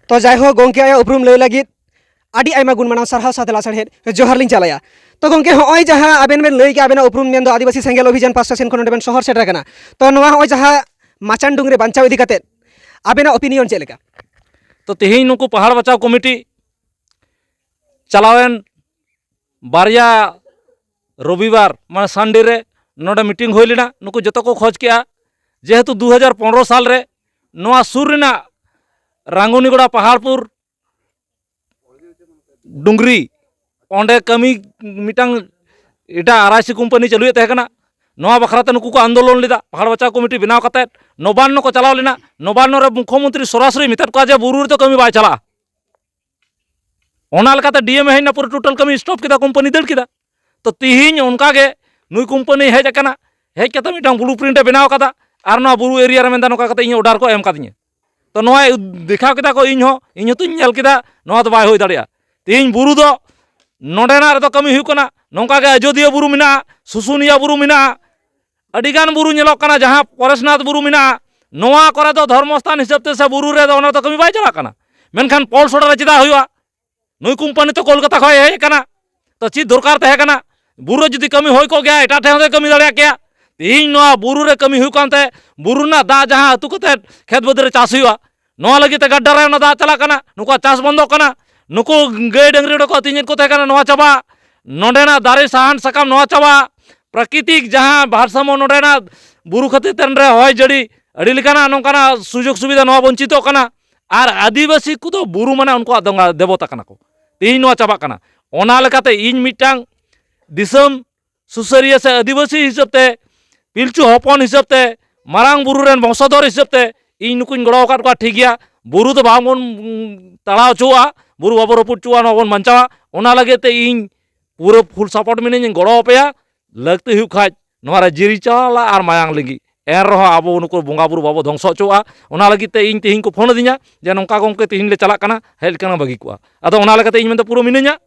ᱛᱚ ᱡᱟᱭᱦᱳᱠ, ᱜᱚᱝᱠᱮ ᱟᱭᱟᱜ ᱩᱯᱨᱩᱢ ᱞᱟᱹᱭ ᱞᱟᱹᱜᱤᱫ ᱟᱹᱰᱤ ᱟᱭᱢᱟ ᱜᱩᱱ ᱢᱟᱱᱟᱣ ᱥᱟᱨᱦᱟᱣ ᱥᱟᱶᱛᱮ ᱞᱟᱥᱟᱲᱦᱮᱫ ᱡᱚᱦᱟᱨ ᱞᱤᱧ ᱪᱟᱞᱟᱭᱟ᱾ ᱛᱚ ᱜᱚᱝᱠᱮ, ᱦᱚᱸᱜᱼᱚᱭ ᱡᱟᱦᱟᱸ ᱟᱵᱮᱱ ᱵᱮᱱ ᱞᱟᱹᱭ ᱠᱮᱜᱼᱟ, ᱟᱵᱮᱱᱟᱜ ᱩᱯᱨᱩᱢ ᱢᱮᱱᱫᱚ ᱟᱹᱫᱤᱵᱟᱹᱥᱤ ᱥᱮᱸᱜᱮᱞ ᱚᱵᱷᱤᱡᱟᱱ ᱯᱟᱥᱴᱟ ᱥᱮᱱ ᱠᱷᱚᱱ ᱱᱚᱸᱰᱮ ᱵᱮᱱ ᱥᱚᱦᱚᱨ ᱥᱮᱴᱮᱨ ᱟᱠᱟᱱᱟ, ᱛᱚ ᱱᱚᱣᱟ ᱦᱚᱸᱜᱼᱚᱭ ᱡᱟᱦᱟᱸ ᱢᱟᱪᱟᱱ ᱰᱩᱝᱨᱤ ᱵᱟᱧᱪᱟᱣ ᱤᱫᱤ ᱠᱟᱛᱮᱫ ᱟᱵᱮᱱᱟᱜ opinion ᱪᱮᱫ ᱞᱮᱠᱟ? ᱛᱚ ᱛᱮᱦᱮᱧ ᱱᱩᱠᱩ ᱯᱟᱦᱟᱲ ᱵᱟᱪᱟᱣ ᱠᱚᱢᱤᱴᱤ ᱪᱟᱞᱟᱣᱮᱱ ᱵᱟᱨᱭᱟ ᱨᱚᱵᱤᱵᱟᱨ ᱢᱟᱱᱮ ᱥᱟᱱᱰᱮ ᱨᱮ ᱱᱚᱰᱮ ᱢᱤᱴᱤᱝ ᱦᱩᱭ ᱞᱮᱱᱟ᱾ ᱱᱩᱠᱩ ᱡᱚᱛᱚ ᱠᱚ ᱠᱷᱚᱡᱽ ᱠᱮᱜᱼᱟ, ᱡᱮᱦᱮᱛᱩ ᱫᱩ ᱦᱟᱡᱟᱨ ᱯᱚᱱᱨᱚ ᱥᱟᱞ ᱨᱮ ᱱᱚᱣᱟ ᱥᱩᱨ ᱨᱮᱱᱟᱜ ᱨᱟᱝᱜᱩᱱᱤᱜᱚᱲᱟ ᱯᱟᱦᱟᱲᱯᱩᱨ ᱰᱩᱝᱨᱤ, ᱚᱸᱰᱮ ᱠᱟᱹᱢᱤ ᱢᱤᱫᱴᱟᱝ ᱮᱴᱟᱜ ᱟᱨ ᱟᱭ ᱥᱤ ᱠᱳᱢᱯᱟᱱᱤ ᱪᱟᱹᱞᱩᱭᱮᱫ ᱛᱟᱦᱮᱸ ᱠᱟᱱᱟ᱾ ᱱᱚᱣᱟ ᱵᱟᱠᱷᱨᱟ ᱛᱮ ᱱᱩᱠᱩ ᱠᱚ ᱟᱱᱫᱳᱞᱚᱱ ᱞᱮᱫᱟ᱾ ᱯᱟᱦᱟᱲ ᱵᱟᱪᱟᱣ ᱠᱚᱢᱤᱴᱤ ᱵᱮᱱᱟᱣ ᱠᱟᱛᱮᱫ ᱱᱚᱵᱟᱱᱱᱚ ᱠᱚ ᱪᱟᱞᱟᱣ ᱞᱮᱱᱟ᱾ ᱱᱚᱵᱟᱱᱱᱚ ᱨᱮ ᱢᱩᱠᱷᱭᱚᱢᱚᱱᱛᱨᱤ ᱥᱚᱨᱟᱥᱚᱨᱤ ᱢᱮᱛᱟᱫ ᱠᱚᱣᱟ ᱡᱮ ᱵᱩᱨᱩ ᱨᱮᱫᱚ ᱠᱟᱹᱢᱤ ᱵᱟᱭ ᱪᱟᱞᱟᱜᱼᱟ᱾ ᱚᱱᱟ ᱞᱮᱠᱟᱛᱮ ᱰᱤ ᱮᱢ ᱦᱮᱡ ᱮᱱᱟ, ᱯᱩᱨᱟᱹ ᱴᱳᱴᱟᱞ ᱠᱟᱹᱢᱤ ᱥᱴᱚᱯ ᱠᱮᱫᱟ, ᱠᱳᱢᱯᱟᱱᱤ ᱫᱟᱹᱲ ᱠᱮᱫᱟ᱾ ᱛᱚ ᱛᱤᱦᱤᱧ ᱚᱱᱠᱟ ᱜᱮ ᱱᱩᱭ ᱠᱳᱢᱯᱟᱱᱤ ᱦᱮᱡ ᱟᱠᱟᱱᱟ, ᱦᱮᱡ ᱠᱟᱛᱮ ᱢᱤᱫᱴᱟᱝ ᱵᱞᱩ ᱯᱨᱤᱱᱴ ᱮ ᱵᱮᱱᱟᱣ ᱠᱟᱫᱟ, ᱟᱨ ᱱᱚᱣᱟ ᱵᱩᱨᱩ ᱮᱨᱤᱭᱟ ᱨᱮ ᱢᱮᱱᱫᱟ ᱱᱚᱝᱠᱟ ᱠᱟᱛᱮ ᱤᱧ ᱚᱰᱟᱨ ᱠᱚ ᱮᱢ ᱠᱟᱫᱤᱧᱟ᱾ ᱛᱚ ᱱᱚᱣᱟ ᱫᱮᱠᱷᱟᱣ ᱠᱮᱫᱟ ᱠᱚ, ᱤᱧ ᱦᱚᱸ, ᱤᱧ ᱦᱚᱸᱛᱚᱧ ᱧᱮᱞ ᱠᱮᱫᱟ, ᱱᱚᱣᱟ ᱫᱚ ᱵᱟᱭ ᱦᱩᱭ ᱫᱟᱲᱮᱭᱟᱜᱼᱟ᱾ ᱛᱤᱦᱤᱧ ᱵᱩᱨᱩ ᱫᱚ ᱱᱚᱰᱮᱱᱟᱜ ᱨᱮᱫᱚ ᱠᱟᱹᱢᱤ ᱦᱩᱭᱩᱜ ᱠᱟᱱᱟ, ᱱᱚᱝᱠᱟ ᱜᱮ ᱟᱡᱳᱫᱤᱭᱟᱹ ᱵᱩᱨᱩ ᱢᱮᱱᱟᱜᱼᱟ, ᱥᱩᱥᱩᱱᱤᱭᱟ ᱵᱩᱨᱩ ᱢᱮᱱᱟᱜᱼᱟ, ᱟᱹᱰᱤᱜᱟᱱ ᱵᱩᱨᱩ ᱧᱮᱞᱚᱜ ᱠᱟᱱᱟ, ᱡᱟᱦᱟᱸ ᱯᱚᱨᱮᱥᱱᱟᱛᱷ ᱵᱩᱨᱩ ᱢᱮᱱᱟᱜᱼᱟ, ᱱᱚᱣᱟ ᱠᱚᱨᱮ ᱫᱚ ᱫᱷᱚᱨᱢᱚ ᱥᱛᱷᱟᱱ ᱦᱤᱥᱟᱹᱵ ᱛᱮ ᱥᱮ ᱵᱩᱨᱩ ᱨᱮᱫᱚ ᱚᱱᱟ ᱫᱚ ᱠᱟᱹᱢᱤ ᱵᱟᱭ ᱪᱟᱞᱟᱜ ᱠᱟᱱᱟ᱾ ᱢᱮᱱᱠᱷᱟᱱ ᱯᱚᱞᱥᱚᱲᱟ ᱨᱮ ᱪᱮᱫᱟᱜ ᱦᱩᱭᱩᱜᱼᱟ? ᱱᱩᱭ ᱠᱳᱢᱯᱟᱱᱤ ᱛᱚ ᱠᱳᱞᱠᱟᱛᱟ ᱠᱷᱚᱱ ᱦᱮᱡ ᱟᱠᱟᱱᱟ, ᱛᱚ ᱪᱮᱫ ᱫᱚᱨᱠᱟᱨ ᱛᱟᱦᱮᱸ ᱠᱟᱱᱟ? ᱵᱩᱨᱩ ᱨᱮ ᱡᱩᱫᱤ ᱠᱟᱹᱢᱤ ᱦᱩᱭ ᱠᱚᱜ ᱜᱮᱭᱟ, ᱮᱴᱟᱜ ᱴᱷᱮᱱ ᱦᱚᱸ ᱠᱟᱹᱢᱤ ᱫᱟᱲᱮᱭᱟᱜ ᱠᱮᱭᱟ᱾ ᱛᱮᱦᱮᱧ ᱱᱚᱣᱟ ᱵᱩᱨᱩ ᱨᱮ ᱠᱟᱹᱢᱤ ᱦᱩᱭᱩᱜ ᱠᱟᱱᱛᱮ ᱵᱩᱨᱩ ᱨᱮᱱᱟᱜ ᱫᱟᱜ ᱡᱟᱦᱟᱸ ᱟᱹᱛᱩ ᱠᱟᱛᱮ ᱠᱷᱮᱛ ᱵᱟᱹᱫᱽ ᱨᱮ ᱪᱟᱥ ᱦᱩᱭᱩᱜᱼᱟ, ᱱᱚᱣᱟ ᱞᱟᱹᱜᱤᱫ ᱛᱮ ᱜᱟᱰᱰᱷᱟ ᱨᱮ ᱚᱱᱟ ᱫᱟᱜ ᱪᱟᱞᱟᱜ ᱠᱟᱱᱟ, ᱱᱩᱠᱩᱣᱟᱜ ᱪᱟᱥ ᱵᱚᱱᱫᱚᱜ ᱠᱟᱱᱟ, ᱱᱩᱠᱩ ᱜᱟᱹᱭ ᱰᱟᱹᱝᱨᱤ ᱚᱸᱰᱮ ᱠᱚ ᱟᱹᱛᱤᱧᱮᱫ ᱠᱚ ᱛᱟᱦᱮᱸ ᱠᱟᱱᱟ, ᱱᱚᱣᱟ ᱪᱟᱵᱟᱜᱼᱟ, ᱱᱚᱸᱰᱮᱱᱟᱜ ᱫᱟᱨᱮ ᱥᱟᱦᱟᱱ ᱥᱟᱠᱟᱢ ᱱᱚᱣᱟ ᱪᱟᱵᱟᱜᱼᱟ, ᱯᱨᱟᱠᱨᱤᱛᱤᱠ ᱡᱟᱦᱟᱸ ᱵᱷᱟᱨᱥᱟᱢᱢᱚ ᱱᱚᱸᱰᱮᱱᱟᱜ ᱵᱩᱨᱩ ᱠᱷᱟᱹᱛᱤᱨ ᱛᱮ ᱱᱚᱸᱰᱮ ᱦᱚᱭ ᱡᱟᱹᱲᱤ ᱟᱹᱰᱤ ᱞᱮᱠᱟᱱᱟᱜ ᱱᱚᱝᱠᱟᱱᱟᱜ ᱥᱩᱡᱳᱜᱽ ᱥᱩᱵᱤᱫᱷᱟ ᱱᱚᱣᱟ ᱵᱚᱧᱪᱤᱛᱚᱜ ᱠᱟᱱᱟ᱾ ᱟᱨ ᱟᱹᱫᱤᱵᱟᱹᱥᱤ ᱠᱚᱫᱚ ᱵᱩᱨᱩ ᱢᱟᱱᱮ ᱩᱱᱠᱩᱣᱟᱜ ᱫᱚᱸᱜᱟ ᱫᱮᱵᱚᱛᱟ ᱠᱟᱱᱟ ᱠᱚ, ᱛᱮᱦᱮᱧ ᱱᱚᱣᱟ ᱪᱟᱵᱟᱜ ᱠᱟᱱᱟ᱾ ᱚᱱᱟ ᱞᱮᱠᱟᱛᱮ ᱤᱧ ᱢᱤᱫᱴᱟᱝ ᱫᱤᱥᱚᱢ ᱥᱩᱥᱟᱹᱨᱤᱭᱟᱹ ᱥᱮ ᱟᱹᱫᱤᱵᱟᱹᱥᱤ ᱦᱤᱥᱟᱹᱵ ᱛᱮ, ᱯᱤᱞᱪᱩ ᱦᱚᱯᱚᱱ ᱦᱤᱥᱟᱹᱵ ᱛᱮ, ᱢᱟᱨᱟᱝ ᱵᱩᱨᱩ ᱨᱮᱱ ᱵᱚᱝᱥᱚᱫᱷᱚᱨ ᱦᱤᱥᱟᱹᱵ ᱛᱮ ᱤᱧ ᱱᱩᱠᱩᱧ ᱜᱚᱲᱚ ᱟᱠᱟᱫ ᱠᱚᱣᱟ, ᱴᱷᱤᱠ ᱜᱮᱭᱟ, ᱵᱩᱨᱩ ᱫᱚ ᱵᱟᱝᱵᱚᱱ, ᱩᱸ, ᱛᱟᱲᱟᱣ ᱦᱚᱪᱚᱣᱟᱜᱼᱟ, ᱵᱩᱨᱩ ᱵᱟᱵᱚ ᱨᱟᱹᱯᱩᱫ ᱦᱚᱪᱚᱣᱟᱜᱼᱟ, ᱱᱚᱣᱟ ᱵᱚᱱ ᱵᱟᱧᱪᱟᱣᱟ᱾ ᱚᱱᱟ ᱞᱟᱹᱜᱤᱫ ᱛᱮ ᱤᱧ ᱯᱩᱨᱟᱹ ᱯᱷᱩᱞ ᱥᱟᱯᱳᱨᱴ ᱢᱤᱱᱟᱹᱧ, ᱜᱚᱲᱚ ᱟᱯᱮᱭᱟ᱾ ᱞᱟᱹᱠᱛᱤ ᱦᱩᱭᱩᱜ ᱠᱷᱟᱡ ᱱᱚᱣᱟ ᱨᱮ ᱡᱤᱣᱤ ᱪᱟᱞᱟᱜ ᱟᱨ ᱢᱟᱭᱟᱝ ᱞᱤᱸᱜᱤ, ᱮᱱ ᱨᱮᱦᱚᱸ ᱟᱵᱚ ᱱᱩᱠᱩ ᱵᱚᱸᱜᱟ ᱵᱩᱨᱩ ᱵᱟᱵᱚ ᱫᱷᱚᱝᱥᱚ ᱦᱚᱪᱚᱣᱟᱜᱼᱟ᱾ ᱚᱱᱟ ᱞᱟᱹᱜᱤᱫ ᱛᱮ ᱤᱧ ᱛᱮᱦᱮᱧ ᱠᱚ ᱯᱷᱳᱱ ᱟᱹᱫᱤᱧᱟ ᱡᱮ ᱱᱚᱝᱠᱟ ᱜᱚᱢᱠᱮ ᱛᱮᱦᱮᱧ ᱞᱮ ᱪᱟᱞᱟᱜ ᱠᱟᱱᱟ, ᱦᱮᱡ ᱞᱮᱠᱷᱟᱱ ᱵᱷᱟᱹᱜᱤ ᱠᱚᱜᱼᱟ᱾ ᱟᱫᱚ ᱚᱱᱟ ᱞᱮᱠᱟᱛᱮ ᱤᱧ ᱢᱮᱱᱫᱟ ᱯᱩᱨᱟᱹ ᱢᱤᱱᱟᱹᱧᱟ,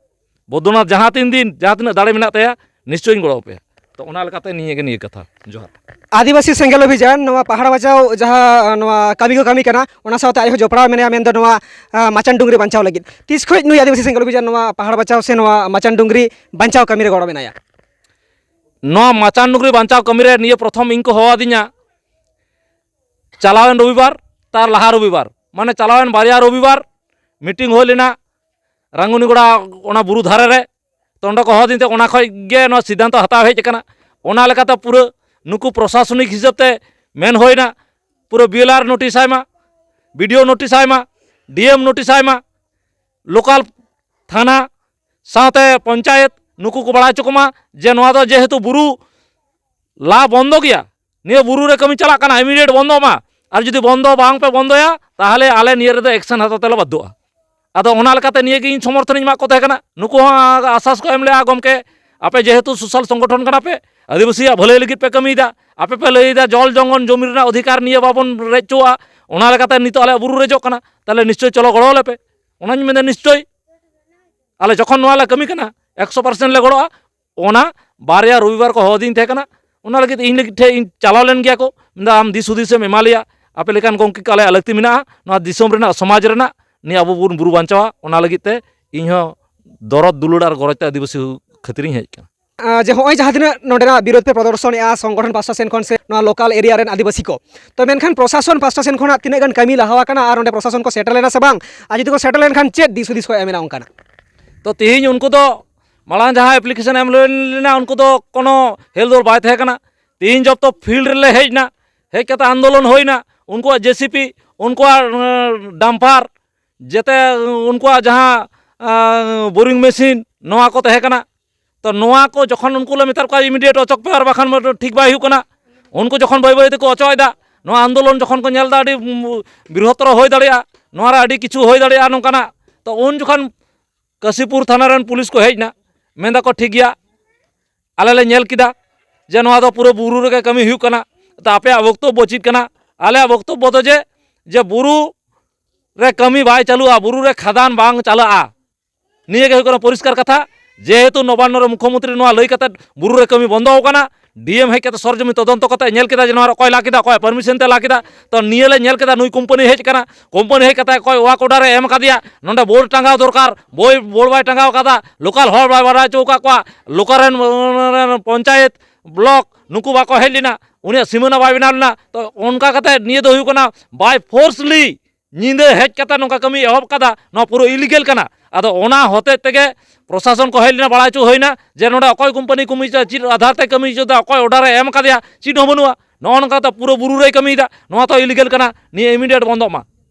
ᱵᱳᱫᱽᱫᱷᱚᱱᱟᱛᱷ ᱡᱟᱦᱟᱸ ᱛᱤᱱ ᱫᱤᱱ ᱡᱟᱦᱟᱸ ᱛᱤᱱᱟᱹᱜ ᱫᱟᱲᱮ ᱢᱮᱱᱟᱜ ᱛᱟᱭᱟ ᱱᱤᱥᱪᱚᱭᱤᱧ ᱜᱚᱲᱚ ᱟᱯᱮᱭᱟ᱾ ᱛᱚ ᱚᱱᱟ ᱞᱮᱠᱟᱛᱮ ᱱᱤᱭᱟᱹ ᱜᱮ ᱱᱤᱭᱟᱹ ᱠᱟᱛᱷᱟ᱾ ᱡᱚᱦᱟᱨ᱾ ᱟᱹᱫᱤᱵᱟᱹᱥᱤ ᱥᱮᱸᱜᱮᱞ ᱚᱵᱷᱤᱡᱟᱱ, ᱱᱚᱣᱟ ᱯᱟᱦᱟᱲ ᱵᱟᱪᱟᱣ ᱡᱟᱦᱟᱸ ᱱᱚᱣᱟ ᱠᱟᱹᱢᱤ ᱠᱚ ᱠᱟᱹᱢᱤ ᱠᱟᱱᱟ, ᱚᱱᱟ ᱥᱟᱶᱛᱮ ᱟᱡ ᱦᱚᱸ ᱡᱚᱯᱲᱟᱣ ᱢᱮᱱᱟᱭᱟ, ᱢᱮᱱᱫᱚ ᱱᱚᱣᱟ, ᱟ, ᱢᱟᱪᱟᱱ ᱰᱩᱝᱨᱤ ᱵᱟᱧᱪᱟᱣ ᱞᱟᱹᱜᱤᱫ᱾ ᱛᱤᱥ ᱠᱷᱚᱱ ᱱᱩᱭ ᱟᱹᱫᱤᱵᱟᱹᱥᱤ ᱥᱮᱸᱜᱮᱞ ᱚᱵᱷᱤᱡᱟᱱ ᱱᱚᱣᱟ ᱯᱟᱦᱟᱲ ᱵᱟᱪᱟᱣ ᱥᱮ ᱱᱚᱣᱟ ᱢᱟᱪᱟᱱ ᱰᱩᱝᱨᱤ ᱵᱟᱧᱪᱟᱣ ᱠᱟᱹᱢᱤ ᱨᱮ ᱜᱚᱲᱚ ᱢᱮᱱᱟᱭᱟ? ᱱᱚᱣᱟ ᱢᱟᱪᱟᱱ ᱰᱩᱝᱨᱤ ᱵᱟᱧᱪᱟᱣ ᱠᱟᱹᱢᱤ ᱨᱮ ᱱᱤᱭᱟᱹ ᱯᱨᱚᱛᱷᱚᱢ ᱤᱧ ᱠᱚ ᱦᱚᱦᱚ ᱟᱹᱫᱤᱧᱟ ᱪᱟᱞᱟᱣᱮᱱ ᱨᱚᱵᱤᱵᱟᱨ, ᱛᱟᱨ ᱞᱟᱦᱟ ᱨᱚᱵᱤᱵᱟᱨ, ᱢᱟᱱᱮ ᱪᱟᱞᱟᱣᱮᱱ ᱵᱟᱨᱭᱟ ᱨᱚᱵᱤᱵᱟᱨ ᱢᱤᱴᱤᱝ ᱦᱩᱭ ᱞᱮᱱᱟ ᱨᱟᱝᱜᱩᱱᱤᱜᱚᱲᱟ ᱚᱱᱟ ᱵᱩᱨᱩ ᱫᱷᱟᱨᱮ ᱨᱮ᱾ ᱛᱚ ᱚᱸᱰᱮ ᱠᱚ ᱦᱚᱦᱚ ᱟᱹᱫᱤᱧ ᱛᱮ ᱚᱱᱟ ᱠᱷᱚᱡ ᱜᱮ ᱱᱚᱣᱟ ᱥᱤᱫᱽᱫᱷᱟᱱᱛᱚ ᱦᱟᱛᱟᱣ ᱦᱮᱡ ᱟᱠᱟᱱᱟ᱾ ᱚᱱᱟ ᱞᱮᱠᱟᱛᱮ ᱯᱩᱨᱟᱹ ᱱᱩᱠᱩ ᱯᱨᱚᱥᱟᱥᱚᱱᱤᱠ ᱦᱤᱥᱟᱹᱵ ᱛᱮ ᱢᱮᱱ ᱦᱩᱭᱱᱟ, ᱯᱩᱨᱟᱹ ᱵᱤ ᱮᱞ ᱟᱨ ᱱᱳᱴᱤᱥ ᱟᱭ ᱢᱟ, ᱵᱤ ᱰᱤ ᱳ ᱱᱳᱴᱤᱥ ᱟᱭ ᱢᱟ, ᱰᱤ ᱮᱢ ᱱᱳᱴᱤᱥ ᱟᱭ ᱢᱟ, ᱞᱳᱠᱟᱞ ᱛᱷᱟᱱᱟ ᱥᱟᱶᱛᱮ ᱯᱚᱧᱪᱟᱭᱮᱛ ᱱᱩᱠᱩ ᱠᱚ ᱵᱟᱲᱟᱭ ᱦᱚᱪᱚ ᱠᱚᱢᱟ ᱡᱮ ᱱᱚᱣᱟ ᱫᱚ ᱡᱮᱦᱮᱛᱩ ᱵᱩᱨᱩ ᱞᱟ ᱵᱚᱱᱫᱚ ᱜᱮᱭᱟ, ᱱᱤᱭᱟᱹ ᱵᱩᱨᱩ ᱨᱮ ᱠᱟᱹᱢᱤ ᱪᱟᱞᱟᱜ ᱠᱟᱱᱟ, ᱤᱢᱤᱰᱤᱭᱮᱴ ᱵᱚᱱᱫᱚᱜ ᱢᱟ, ᱟᱨ ᱡᱩᱫᱤ ᱵᱚᱱᱫᱚ ᱵᱟᱝ ᱯᱮ ᱵᱚᱱᱫᱚᱭᱟ ᱛᱟᱦᱚᱞᱮ ᱟᱞᱮ ᱱᱤᱭᱟᱹ ᱨᱮᱫᱚ ᱮᱠᱥᱮᱱ ᱦᱟᱛᱟᱣ ᱛᱮᱞᱮ ᱵᱟᱫᱽᱫᱷᱚᱜᱼᱟ᱾ ᱟᱫᱚ ᱚᱱᱟ ᱞᱮᱠᱟᱛᱮ ᱱᱤᱭᱟᱹ ᱜᱮ ᱤᱧ ᱥᱚᱢᱚᱨᱛᱷᱚᱱᱤᱧ ᱮᱢᱟᱜ ᱠᱚ ᱛᱟᱦᱮᱸ ᱠᱟᱱᱟ᱾ ᱱᱩᱠᱩ ᱦᱚᱸ ᱟᱥᱟᱥ ᱠᱚ ᱮᱢ ᱞᱮᱜᱼᱟ, ᱜᱚᱢᱠᱮ, ᱟᱯᱮ ᱡᱮᱦᱮᱛᱩ ᱥᱳᱥᱟᱞ ᱥᱚᱝᱜᱚᱴᱷᱚᱱ ᱠᱟᱱᱟ ᱯᱮ, ᱟᱹᱫᱤᱵᱟᱹᱥᱤᱭᱟᱜ ᱵᱷᱟᱹᱞᱟᱹᱭ ᱞᱟᱹᱜᱤᱫ ᱯᱮ ᱠᱟᱹᱢᱤᱭᱮᱫᱟ, ᱟᱯᱮ ᱯᱮ ᱞᱟᱹᱭᱮᱫᱟ ᱡᱚᱞ ᱡᱚᱝᱜᱚᱞ ᱡᱚᱢᱤ ᱨᱮᱱᱟᱜ ᱚᱫᱷᱤᱠᱟᱨ ᱱᱤᱭᱟᱹ ᱵᱟᱵᱚᱱ ᱨᱮᱡ ᱦᱚᱪᱚᱣᱟᱜᱼᱟ, ᱚᱱᱟ ᱞᱮᱠᱟᱛᱮ ᱱᱤᱛᱚᱜ ᱟᱞᱮᱭᱟᱜ ᱵᱩᱨᱩ ᱨᱮᱡᱚᱜ ᱠᱟᱱᱟ, ᱛᱟᱦᱚᱞᱮ ᱱᱤᱥᱪᱳᱭ ᱪᱚᱞᱚ ᱜᱚᱲᱚ ᱟᱞᱮ ᱯᱮ᱾ ᱚᱱᱟᱧ ᱢᱮᱱᱫᱟ ᱱᱤᱥᱪᱳᱭ ᱟᱞᱮ ᱡᱚᱠᱷᱚᱱ ᱱᱚᱣᱟ ᱞᱮ ᱠᱟᱹᱢᱤ ᱠᱟᱱᱟ ᱮᱠᱥᱚ ᱯᱟᱨᱥᱮᱱᱴ ᱞᱮ ᱜᱚᱲᱚᱜᱼᱟ᱾ ᱚᱱᱟ ᱵᱟᱨᱭᱟ ᱨᱚᱵᱤᱵᱟᱨ ᱠᱚ ᱦᱚᱦᱚ ᱟᱹᱫᱤᱧ ᱛᱟᱦᱮᱸ ᱠᱟᱱᱟ, ᱚᱱᱟ ᱞᱟᱹᱜᱤᱫ ᱤᱧ ᱞᱟᱹᱜᱤᱫ ᱴᱷᱮᱡ ᱤᱧ ᱪᱟᱞᱟᱣ ᱞᱮᱱ ᱜᱮᱭᱟ ᱠᱚ, ᱢᱮᱱᱫᱟ ᱟᱢ ᱫᱤᱥ ᱦᱩᱫᱤᱥ ᱮᱢ ᱮᱢᱟ ᱞᱮᱭᱟ, ᱟᱯᱮ ᱞᱮᱠᱟᱱ ᱜᱚᱢᱠᱮ ᱠᱚ ᱟᱞᱮᱭᱟᱜ ᱞᱟᱹᱠᱛᱤ ᱢᱮᱱᱟᱜᱼᱟ, ᱱᱚᱣᱟ ᱫᱤᱥᱚᱢ ᱨᱮᱱᱟᱜ ᱥᱚᱢᱟᱡᱽ ᱨᱮᱱᱟᱜ ᱱᱤᱭᱟᱹ ᱟᱵᱚ ᱵᱚᱱ ᱵᱩᱨᱩ ᱵᱟᱧᱪᱟᱣᱟ, ᱚᱱᱟ ᱞᱟᱹᱜᱤᱫ ᱛᱮ ᱤᱧ ᱦᱚᱸ ᱫᱚᱨᱚᱫ ᱫᱩᱞᱟᱹᱲ ᱟᱨ ᱜᱚᱨᱚᱡᱽ ᱛᱮ ᱟᱹᱫᱤᱵᱟᱹᱥᱤ ᱠᱷᱟᱹᱛᱤᱨᱤᱧ ᱦᱮᱡ ᱟᱠᱟᱱᱟ᱾ ᱟᱸ, ᱡᱮ ᱦᱚᱸᱜᱼᱚᱭ ᱡᱟᱦᱟᱸ ᱛᱤᱱᱟᱹᱜ ᱱᱚᱰᱮᱱᱟᱜ ᱵᱤᱨᱳᱫᱷ ᱯᱮ ᱯᱨᱚᱫᱚᱨᱥᱚᱱᱮᱜᱼᱟ ᱥᱚᱝᱜᱚᱴᱷᱚᱱ ᱯᱟᱦᱴᱟ ᱥᱮᱱ ᱠᱷᱚᱱ ᱥᱮ ᱱᱚᱣᱟ ᱞᱳᱠᱟᱞ ᱮᱨᱤᱭᱟ ᱨᱮᱱ ᱟᱹᱫᱤᱵᱟᱹᱥᱤ ᱠᱚ, ᱛᱚ ᱢᱮᱱᱠᱷᱟᱱ ᱯᱨᱚᱥᱟᱥᱚᱱ ᱯᱟᱦᱴᱟ ᱥᱮᱱ ᱠᱷᱚᱱᱟᱜ ᱛᱤᱱᱟᱹᱜ ᱜᱟᱱ ᱠᱟᱹᱢᱤ ᱞᱟᱦᱟᱣ ᱟᱠᱟᱱᱟ ᱟᱨ ᱚᱸᱰᱮ ᱯᱨᱚᱥᱟᱥᱚᱱ ᱠᱚ ᱥᱮᱴᱮᱨ ᱞᱮᱱᱟ ᱥᱮ ᱵᱟᱝ? ᱟᱨ ᱡᱩᱫᱤ ᱠᱚ ᱥᱮᱴᱮᱨ ᱞᱮᱱᱠᱷᱟᱱ ᱪᱮᱫ ᱫᱤᱥ ᱦᱩᱫᱤᱥ ᱠᱚ ᱮᱢ ᱮᱱᱟ ᱚᱱᱠᱟᱱᱟᱜ? ᱛᱚ ᱛᱮᱦᱮᱧ ᱩᱱᱠᱩ ᱫᱚ ᱢᱟᱲᱟᱝ ᱡᱟᱦᱟᱸ ᱮᱯᱞᱤᱠᱮᱥᱚᱱ ᱮᱢ ᱞᱮᱱᱟ ᱩᱱᱠᱩ ᱫᱚ ᱠᱳᱱᱳ ᱦᱮᱞ ᱫᱚᱞ ᱵᱟᱭ ᱛᱟᱦᱮᱸ ᱠᱟᱱᱟ᱾ ᱛᱮᱦᱮᱧ ᱡᱚᱵ ᱛᱚ ᱯᱷᱤᱞᱰ ᱨᱮᱞᱮ ᱦᱮᱡ ᱮᱱᱟ, ᱦᱮᱡ ᱠᱟᱛᱮ ᱟᱱᱫᱳᱞᱚᱱ ᱦᱩᱭᱱᱟ, ᱩᱱᱠᱩᱣᱟᱜ ᱡᱮ ᱥᱤ ᱯᱤ, ᱩᱱᱠᱩᱣᱟᱜ ᱰᱟᱢᱯᱟᱨ, ᱡᱮᱛᱮ ᱩᱱᱠᱩᱣᱟᱜ ᱡᱟᱦᱟᱸ ᱵᱳᱨᱤᱝ ᱢᱮᱥᱤᱱ, ᱱᱚᱣᱟ ᱠᱚ ᱛᱟᱦᱮᱸ ᱠᱟᱱᱟ᱾ ᱛᱚ ᱱᱚᱣᱟ ᱠᱚ ᱡᱚᱠᱷᱚᱱ ᱩᱱᱠᱩ ᱞᱮ ᱢᱮᱛᱟᱫ ᱠᱚᱣᱟ ᱤᱢᱤᱰᱤᱭᱮᱴ ᱚᱪᱚᱜ ᱯᱮ, ᱟᱨ ᱵᱟᱠᱷᱟᱱ ᱴᱷᱤᱠ ᱵᱟᱭ ᱦᱩᱭᱩᱜ ᱠᱟᱱᱟ, ᱩᱱᱠᱩ ᱡᱚᱠᱷᱚᱱ ᱵᱟᱹᱭ ᱵᱟᱹᱭ ᱛᱮᱠᱚ ᱚᱪᱚᱜ ᱮᱫᱟ, ᱱᱚᱣᱟ ᱟᱱᱫᱳᱞᱚᱱ ᱡᱚᱠᱷᱚᱱ ᱠᱚ ᱧᱮᱞ ᱮᱫᱟ ᱟᱹᱰᱤ ᱵᱨᱤᱦᱚᱛᱛᱚᱨᱚ ᱦᱩᱭ ᱫᱟᱲᱮᱭᱟᱜᱼᱟ, ᱱᱚᱣᱟ ᱨᱮ ᱟᱹᱰᱤ ᱠᱤᱪᱷᱩ ᱦᱩᱭ ᱫᱟᱲᱮᱭᱟᱜᱼᱟ ᱱᱚᱝᱠᱟᱱᱟᱜ, ᱛᱚ ᱩᱱ ᱡᱚᱠᱷᱚᱱ ᱠᱟᱥᱤᱯᱩᱨ ᱛᱷᱟᱱᱟ ᱨᱮᱱ ᱯᱩᱞᱤᱥ ᱠᱚ ᱦᱮᱡ ᱮᱱᱟ, ᱢᱮᱱ ᱫᱟᱠᱚ ᱴᱷᱤᱠ ᱜᱮᱭᱟ, ᱟᱞᱮ ᱞᱮ ᱧᱮᱞ ᱠᱮᱫᱟ ᱡᱮ ᱱᱚᱣᱟ ᱫᱚ ᱯᱩᱨᱟᱹ ᱵᱩᱨᱩ ᱨᱮᱜᱮ ᱠᱟᱹᱢᱤ ᱦᱩᱭᱩᱜ ᱠᱟᱱᱟ, ᱛᱚ ᱟᱯᱮᱭᱟᱜ ᱵᱚᱠᱛᱚᱵᱵᱚ ᱪᱮᱫ ᱠᱟᱱᱟ? ᱟᱞᱮᱭᱟᱜ ᱵᱚᱠᱛᱚᱵᱵᱚ ᱫᱚ ᱡᱮ, ᱡᱮ ᱵᱩᱨᱩ ᱨᱮ ᱠᱟᱹᱢᱤ ᱵᱟᱭ ᱪᱟᱹᱞᱩᱜᱼᱟ, ᱵᱩᱨᱩ ᱨᱮ ᱠᱷᱟᱫᱟᱱ ᱵᱟᱝ ᱪᱟᱞᱟᱜᱼᱟ᱾ ᱱᱤᱭᱟᱹ ᱜᱮ ᱦᱩᱭᱩᱜ ᱠᱟᱱᱟ ᱯᱚᱨᱤᱥᱠᱟᱨ ᱠᱟᱛᱷᱟ᱾ ᱡᱮᱦᱮᱛᱩ ᱱᱚᱵᱟᱱᱱᱚ ᱨᱮ ᱢᱩᱠᱷᱭᱚᱢᱚᱱᱛᱨᱤ ᱱᱚᱣᱟ ᱞᱟᱹᱭ ᱠᱟᱛᱮ ᱵᱩᱨᱩ ᱨᱮ ᱠᱟᱹᱢᱤ ᱵᱚᱱᱫᱚ ᱟᱠᱟᱱᱟ, ᱰᱤ ᱮᱢ ᱦᱮᱡ ᱠᱟᱛᱮ ᱥᱚᱨᱡᱚᱢᱤ ᱛᱚᱫᱚᱱᱛᱚ ᱠᱟᱛᱮ ᱧᱮᱞ ᱠᱮᱫᱟ ᱡᱮ ᱱᱚᱣᱟ ᱨᱮ ᱚᱠᱚᱭ ᱞᱟ ᱠᱮᱫᱟ, ᱚᱠᱚᱭᱟᱜ ᱯᱟᱨᱢᱤᱥᱚᱱ ᱛᱮ ᱞᱟ ᱠᱮᱫᱟ᱾ ᱛᱚ ᱱᱤᱭᱟᱹ ᱞᱮ ᱧᱮᱞ ᱠᱮᱫᱟ, ᱱᱩᱭ ᱠᱳᱢᱯᱟᱱᱤ ᱦᱮᱡ ᱠᱟᱱᱟ, ᱠᱳᱢᱯᱟᱱᱤ ᱦᱮᱡ ᱠᱟᱛᱮ ᱚᱠᱚᱭ ᱣᱟᱨᱠ ᱚᱨᱰᱟᱨ ᱮ ᱮᱢ ᱟᱠᱟᱫᱮᱭᱟ, ᱱᱚᱰᱮ ᱵᱳᱨᱰ ᱴᱟᱸᱜᱟᱣ ᱫᱚᱨᱠᱟᱨ, ᱵᱳᱭ ᱵᱳᱨᱰ ᱵᱟᱭ ᱴᱟᱸᱜᱟᱣ ᱟᱠᱟᱫᱟ, ᱞᱳᱠᱟᱞ ᱦᱚᱲ ᱵᱟᱭ ᱵᱟᱲᱟᱭ ᱦᱚᱪᱚ ᱟᱠᱟᱫ ᱠᱚᱣᱟ, ᱞᱳᱠᱟᱞ ᱨᱮᱱ, ᱨᱮᱱ ᱯᱚᱧᱪᱟᱭᱮᱛ, ᱵᱞᱚᱠ, ᱱᱩᱠᱩ ᱵᱟᱠᱚ ᱦᱮᱡ ᱞᱮᱱᱟ, ᱩᱱᱤᱭᱟᱜ ᱥᱤᱢᱟᱹᱱᱟ ᱵᱟᱭ ᱵᱮᱱᱟᱣ ᱞᱮᱱᱟ᱾ ᱛᱚ ᱚᱱᱠᱟ ᱠᱟᱛᱮ ᱱᱤᱭᱟᱹ ᱫᱚ ᱦᱩᱭᱩᱜ ᱠᱟᱱᱟ ᱵᱟᱭ ᱯᱷᱳᱨᱥᱞᱤ ᱧᱤᱫᱟᱹ ᱦᱮᱡ ᱠᱟᱛᱮ ᱱᱚᱝᱠᱟ ᱠᱟᱹᱢᱤ ᱮᱦᱚᱵ ᱠᱟᱫᱟ, ᱱᱚᱣᱟ ᱯᱩᱨᱟᱹ ᱤᱞᱤᱜᱮᱞ ᱠᱟᱱᱟ᱾ ᱟᱫᱚ ᱚᱱᱟ ᱦᱚᱛᱮᱡ ᱛᱮᱜᱮ ᱯᱨᱚᱥᱟᱥᱚᱱ ᱠᱚ ᱦᱮᱡ ᱞᱮᱱᱟ, ᱵᱟᱲᱟᱭ ᱦᱚᱪᱚ ᱦᱩᱭᱱᱟ ᱡᱮ ᱱᱚᱰᱮ ᱚᱠᱚᱭ ᱠᱳᱢᱯᱟᱱᱤ ᱠᱟᱹᱢᱤ ᱦᱚᱪᱚᱭᱟ, ᱪᱮᱫ ᱟᱫᱷᱟᱨ ᱛᱮ ᱠᱟᱹᱢᱤ ᱦᱚᱪᱚᱭᱮᱫᱟ, ᱚᱠᱚᱭ ᱚᱰᱟᱨ ᱮ ᱮᱢ ᱟᱠᱟᱫᱮᱭᱟ, ᱪᱮᱫ ᱦᱚᱸ ᱵᱟᱹᱱᱩᱜᱼᱟ᱾ ᱱᱚᱜᱼᱚ ᱱᱚᱝᱠᱟ ᱛᱮ ᱯᱩᱨᱟᱹ ᱵᱩᱨᱩ ᱨᱮᱭ ᱠᱟᱹᱢᱤᱭᱮᱫᱟ, ᱱᱚᱣᱟ ᱛᱚ ᱤᱞᱤᱜᱮᱞ ᱠᱟᱱᱟ, ᱱᱤᱭᱟᱹ ᱤᱢᱤᱰᱤᱭᱮᱴ ᱵᱚᱱᱫᱚᱜ ᱢᱟ᱾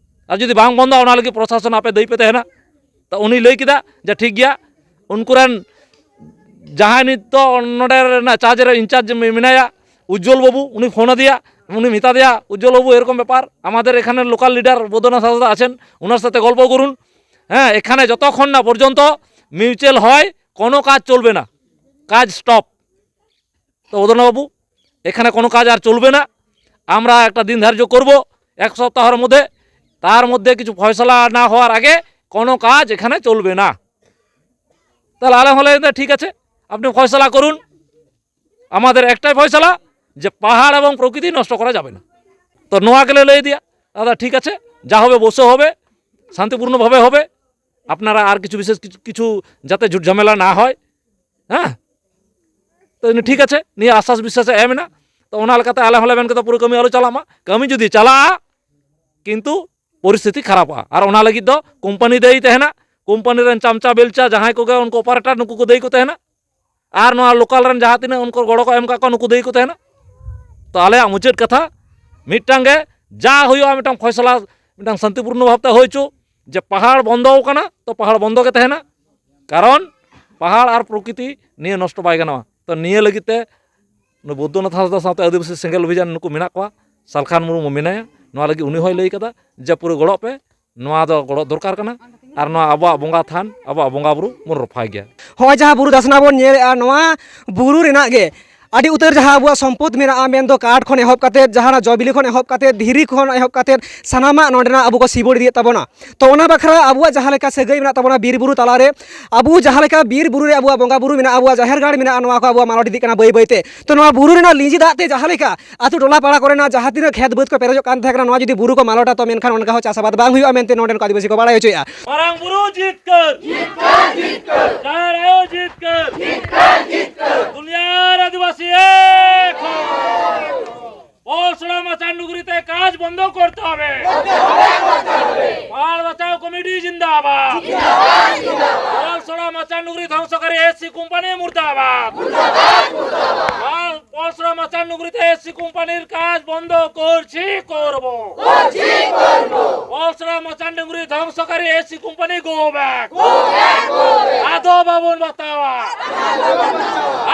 ᱟᱨ ᱡᱩᱫᱤ ᱵᱟᱝ ᱵᱚᱱᱫᱚᱜᱼᱟ, ᱚᱱᱟ ᱞᱟᱹᱜᱤᱫ ᱯᱨᱚᱥᱟᱥᱚᱱ ᱟᱯᱮ ᱫᱟᱹᱭᱤ ᱯᱮ ᱛᱟᱦᱮᱱᱟ᱾ ᱛᱚ ᱩᱱᱤ ᱞᱟᱹᱭ ᱠᱮᱫᱟ ᱡᱮ ᱴᱷᱤᱠ ᱜᱮᱭᱟ, ᱩᱱᱠᱩ ᱨᱮᱱ ᱡᱟᱦᱟᱸᱭ ᱱᱤᱛ ᱫᱚ ᱱᱚᱰᱮ ᱨᱮᱱᱟᱜ ᱪᱟᱨᱡᱽ ᱨᱮ ᱤᱱᱪᱟᱨᱡᱽ ᱢᱮ-, ᱢᱮᱱᱟᱭᱟ, ᱩᱡᱡᱚᱞ ᱵᱟᱹᱵᱩ, ᱩᱱᱤ ᱯᱷᱳᱱ ᱟᱫᱮᱭᱟ, ᱩᱱᱤ ᱢᱮᱛᱟ ᱫᱮᱭᱟ, "ᱩᱡᱡᱚᱞ ᱵᱟᱹᱵᱩ, ᱮᱨᱚᱠᱚᱢ ᱵᱮᱯᱟᱨ, আমাদের এখানে লোকাল লিডার বৈদ্যনাথ হাঁসদা আছেন, ওনার সাথে গল্প করুন, হ্যাঁ, এখানে যতক্ষণ না পর্যন্ত মিউচুয়াল হয়, কোনো কাজ চলবে না, কাজ স্টপ।" তো বৈদ্যনাথ বাবু, এখানে কোনো কাজ আর চলবে না, আমরা একটা দিন ধার্য করব এক সপ্তাহের মধ্যে, তার মধ্যে কিছু ফয়সালা না হওয়ার আগে কোনো কাজ এখানে চলবে না। তাহলে আলম হলে ঠিক আছে, আপনি ফয়সালা করুন, আমাদের একটাই ফয়সালা যে পাহাড় এবং প্রকৃতি নষ্ট করা যাবে না। তো নোয়া গেলে লই দিয়া, দাদা ঠিক আছে, যা হবে বসে হবে, শান্তিপূর্ণভাবে হবে, আপনারা আর কিছু বিশেষ কিছু কিছু যাতে ঝুট ঝামেলা না হয়, ᱦᱮᱸ᱾ ᱛᱚ ᱴᱷᱤᱠ ᱟᱪᱷᱮ, ᱱᱤᱭᱟᱹ ᱟᱥᱥᱟᱥ ᱵᱤᱥᱥᱟᱥ ᱮ ᱮᱢ ᱮᱱᱟ᱾ ᱛᱚ ᱚᱱᱟ ᱞᱮᱠᱟᱛᱮ ᱟᱞᱮ ᱦᱚᱸᱞᱮ ᱢᱮᱱ ᱠᱮᱫᱟ ᱯᱩᱨᱟᱹ ᱠᱟᱹᱢᱤ ᱟᱞᱚ ᱪᱟᱞᱟᱜ ᱢᱟ᱾ ᱠᱟᱹᱢᱤ ᱡᱩᱫᱤ ᱪᱟᱞᱟᱜᱼᱟ, ᱠᱤᱱᱛᱩ ᱯᱚᱨᱤᱥᱛᱷᱤᱛᱤ ᱠᱷᱟᱨᱟᱯᱚᱜᱼᱟ᱾ ᱟᱨ ᱚᱱᱟ ᱞᱟᱹᱜᱤᱫ ᱫᱚ ᱠᱳᱢᱯᱟᱱᱤ ᱫᱟᱹᱭᱤ ᱛᱟᱦᱮᱱᱟ, ᱠᱳᱢᱯᱟᱱᱤ ᱨᱮᱱ ᱪᱟᱢᱪᱟ ᱵᱮᱞᱪᱟ ᱡᱟᱦᱟᱸᱭ ᱠᱚᱜᱮ ᱩᱱᱠᱩ ᱚᱯᱟᱨᱮᱴᱟᱨ, ᱱᱩᱠᱩ ᱠᱚ ᱫᱟᱹᱭᱤ ᱠᱚ ᱛᱟᱦᱮᱱᱟ᱾ ᱟᱨ ᱱᱚᱣᱟ ᱞᱳᱠᱟᱞ ᱨᱮᱱ ᱡᱟᱦᱟᱸ ᱛᱤᱱᱟᱹᱜ ᱩᱱᱠᱩ ᱜᱚᱲᱚ ᱠᱚ ᱮᱢ ᱠᱟᱜ ᱠᱚᱣᱟ, ᱱᱩᱠᱩ ᱫᱟᱹᱭᱤ ᱠᱚ ᱛᱟᱦᱮᱱᱟ᱾ ᱛᱚ ᱟᱞᱮᱭᱟᱜ ᱢᱩᱪᱟᱹᱫ ᱠᱟᱛᱷᱟ ᱢᱤᱫᱴᱟᱝ ᱜᱮ, ᱡᱟ ᱦᱩᱭᱩᱜᱼᱟ ᱢᱤᱫᱴᱟᱝ ᱯᱷᱚᱭᱥᱟᱞᱟ, ᱢᱤᱫᱴᱟᱝ ᱥᱟᱱᱛᱤᱯᱩᱨᱱᱚ ᱵᱷᱟᱵᱽᱛᱮ ᱦᱩᱭ ᱦᱚᱪᱚ, ᱡᱮ ᱯᱟᱦᱟᱲ ᱵᱚᱱᱫᱚ ᱟᱠᱟᱱᱟ, ᱛᱚ ᱯᱟᱦᱟᱲ ᱵᱚᱱᱫᱚ ᱜᱮ ᱛᱟᱦᱮᱱᱟ᱾ ᱠᱟᱨᱚᱱ ᱯᱟᱦᱟᱲ ᱟᱨ ᱯᱨᱚᱠᱨᱤᱛᱤ ᱱᱤᱭᱟᱹ ᱱᱚᱥᱴᱚ ᱵᱟᱭ ᱜᱟᱱᱚᱜᱼᱟ᱾ ᱛᱚ ᱱᱤᱭᱟᱹ ᱞᱟᱹᱜᱤᱫ ᱛᱮ ᱱᱩᱭ ᱵᱳᱫᱽᱫᱚᱱᱟᱛᱷ ᱦᱟᱸᱥᱫᱟ ᱥᱟᱶᱛᱮ ᱟᱹᱫᱤᱵᱟᱹᱥᱤ ᱥᱮᱸᱜᱮᱞ ᱚᱵᱷᱤᱡᱟᱱ ᱱᱩᱠᱩ ᱢᱮᱱᱟᱜ ᱠᱚᱣᱟ, ᱥᱟᱞᱠᱷᱟᱱ ᱢᱩᱨᱢᱩ ᱢᱮᱱᱟᱭᱟ, ᱱᱚᱣᱟ ᱞᱟᱹᱜᱤᱫ ᱩᱱᱤ ᱦᱚᱸᱭ ᱞᱟᱹᱭ ᱠᱟᱫᱟ ᱡᱮ ᱯᱩᱨᱟᱹ ᱜᱚᱲᱚᱜ ᱯᱮ, ᱱᱚᱣᱟ ᱫᱚ ᱜᱚᱲᱚ ᱫᱚᱨᱠᱟᱨ ᱠᱟᱱᱟ᱾ ᱟᱨ ᱱᱚᱣᱟ ᱟᱵᱚᱣᱟᱜ ᱵᱚᱸᱜᱟ ᱛᱷᱟᱱ, ᱟᱵᱚᱣᱟᱜ ᱵᱚᱸᱜᱟ ᱵᱩᱨᱩ ᱵᱚᱱ ᱨᱚᱯᱷᱟᱭ ᱜᱮᱭᱟ᱾ ᱦᱚᱸᱜᱼᱚᱭ ᱡᱟᱦᱟᱸ ᱵᱩᱨᱩ ᱫᱷᱟᱥᱱᱟ ᱵᱚᱱ ᱧᱮᱞᱮᱫᱼᱟ, ᱱᱚᱣᱟ ᱵᱩᱨᱩ ᱨᱮᱱᱟᱜ ᱜᱮ ᱟᱹᱰᱤ ᱩᱛᱟᱹᱨ ᱡᱟᱦᱟᱸ ᱟᱵᱚᱣᱟᱜ ᱥᱚᱢᱯᱚᱫ ᱢᱮᱱᱟᱜᱼᱟ, ᱢᱮᱱᱫᱚ ᱠᱟᱴ ᱠᱷᱚᱱ ᱮᱦᱚᱵ ᱠᱟᱛᱮᱫ, ᱡᱟᱦᱟᱱᱟᱜ ᱡᱚ ᱵᱤᱞᱤ ᱠᱷᱚᱱ ᱮᱦᱚᱵ ᱠᱟᱛᱮᱫ, ᱫᱷᱤᱨᱤ ᱠᱷᱚᱱ ᱮᱦᱚᱵ ᱠᱟᱛᱮᱫ, ᱥᱟᱱᱟᱢᱟᱜ ᱱᱚᱸᱰᱮᱱᱟᱜ ᱟᱵᱚ ᱠᱚ ᱥᱤᱵᱚᱲ ᱤᱫᱤᱭᱮᱫ ᱛᱟᱵᱚᱱᱟ᱾ ᱛᱚ ᱚᱱᱟ ᱵᱟᱠᱷᱨᱟ ᱟᱵᱚᱣᱟᱜ ᱡᱟᱦᱟᱸ ᱞᱮᱠᱟ ᱥᱟᱹᱜᱟᱹᱭ ᱢᱮᱱᱟᱜ ᱛᱟᱵᱚᱱᱟ ᱵᱤᱨ ᱵᱩᱨᱩ ᱛᱟᱞᱟᱨᱮ, ᱟᱵᱚ ᱡᱟᱦᱟᱸ ᱞᱮᱠᱟ ᱵᱤᱨ ᱵᱩᱨᱩ ᱨᱮ ᱟᱵᱚᱣᱟᱜ ᱵᱚᱸᱜᱟ ᱵᱩᱨᱩ ᱢᱮᱱᱟᱜᱼᱟ, ᱟᱵᱚᱣᱟᱜ ᱡᱟᱦᱮᱨ ᱜᱟᱲ ᱢᱮᱱᱟᱜᱼᱟ, ᱱᱚᱣᱟ ᱠᱚ ᱟᱵᱚᱣᱟᱜ ᱢᱟᱞᱚᱴ ᱤᱫᱤᱜ ᱠᱟᱱᱟ ᱵᱟᱹᱭ ᱵᱟᱹᱭ ᱛᱮ᱾ ᱛᱚ ᱱᱚᱣᱟ ᱵᱩᱨᱩ ᱨᱮᱱᱟᱜ ᱞᱤᱸᱡᱤ ᱫᱟᱜ ᱛᱮ ᱡᱟᱦᱟᱸ ᱞᱮᱠᱟ ᱟᱹᱛᱩ ᱴᱚᱞᱟ ᱯᱟᱲᱟ ᱠᱚᱨᱮᱱᱟᱜ ᱡᱟᱦᱟᱸ ᱛᱤᱱᱟᱹᱜ ᱠᱷᱮᱛ ᱵᱟᱹᱫᱽ ᱠᱚ ᱯᱮᱨᱮᱡᱚᱜ ᱠᱟᱱ ᱛᱟᱦᱮᱸ ᱠᱟᱱᱟ, ᱱᱚᱣᱟ ᱡᱩᱫᱤ ᱵᱩᱨᱩ ᱠᱚ ᱢᱟᱞᱚᱴᱟ, ᱛᱚ ᱢᱮᱱᱠᱷᱟᱱ ᱚᱱᱠᱟ ᱦᱚᱸ ᱪᱟᱥ ᱟᱵᱟᱫ ᱵᱟᱝ ᱦᱩᱭᱩᱜᱼᱟ ᱢᱮᱱᱛᱮ ᱱᱚᱰᱮᱱ ᱠᱚ ᱟᱹᱫᱤᱵᱟᱹᱥᱤ ᱠᱚ ᱵᱟᱲᱟᱭ ᱦᱚᱪᱚᱭᱮᱫᱼᱟ᱾ ᱢᱟᱨᱟᱝ ᱵᱩᱨᱩ ᱡᱤᱛᱠᱟᱹᱨ! ᱡᱤᱛᱠᱟᱹᱨ, ᱡᱤᱛᱠᱟᱹᱨ! ᱡᱟᱦᱮᱨ ᱟᱭᱳ ᱡᱤᱛᱠᱟᱹᱨ! ᱡᱤᱛᱠᱟᱹᱨ, ᱡᱤᱛᱠᱟᱹᱨ! ᱫᱩᱱᱤᱭᱟᱹ ᱨᱮ ᱟᱹᱫᱤᱵᱟᱹᱥᱤ ᱮᱠ ᱦᱚ! ᱯᱚᱨᱥᱚᱲᱟ ᱢᱟᱪᱟᱱ ᱰᱩᱜᱽᱨᱤ ᱛᱮ ᱠᱟᱡᱽ ᱵᱚᱱᱫᱚ ᱠᱚᱨᱛᱮ ᱦᱚᱵᱮ। পাহাড় বাঁচাও কমিটি জিন্দাবাদ। পলসড়া মাচান ডুংরি ধ্বংসকারী এসসি কোম্পানি মুর্দাবাদ। পাহাড়, পলসড়া মাচান ডুংরিতে এসসি কোম্পানির কাজ বন্ধ করছি, করব। পলসড়া মাচান ডুংরি ধ্বংসকারী এসসি কোম্পানি গো ব্যাক। আদৌ ᱵᱟᱵᱚᱱ ᱵᱟᱛᱟᱣᱟ᱾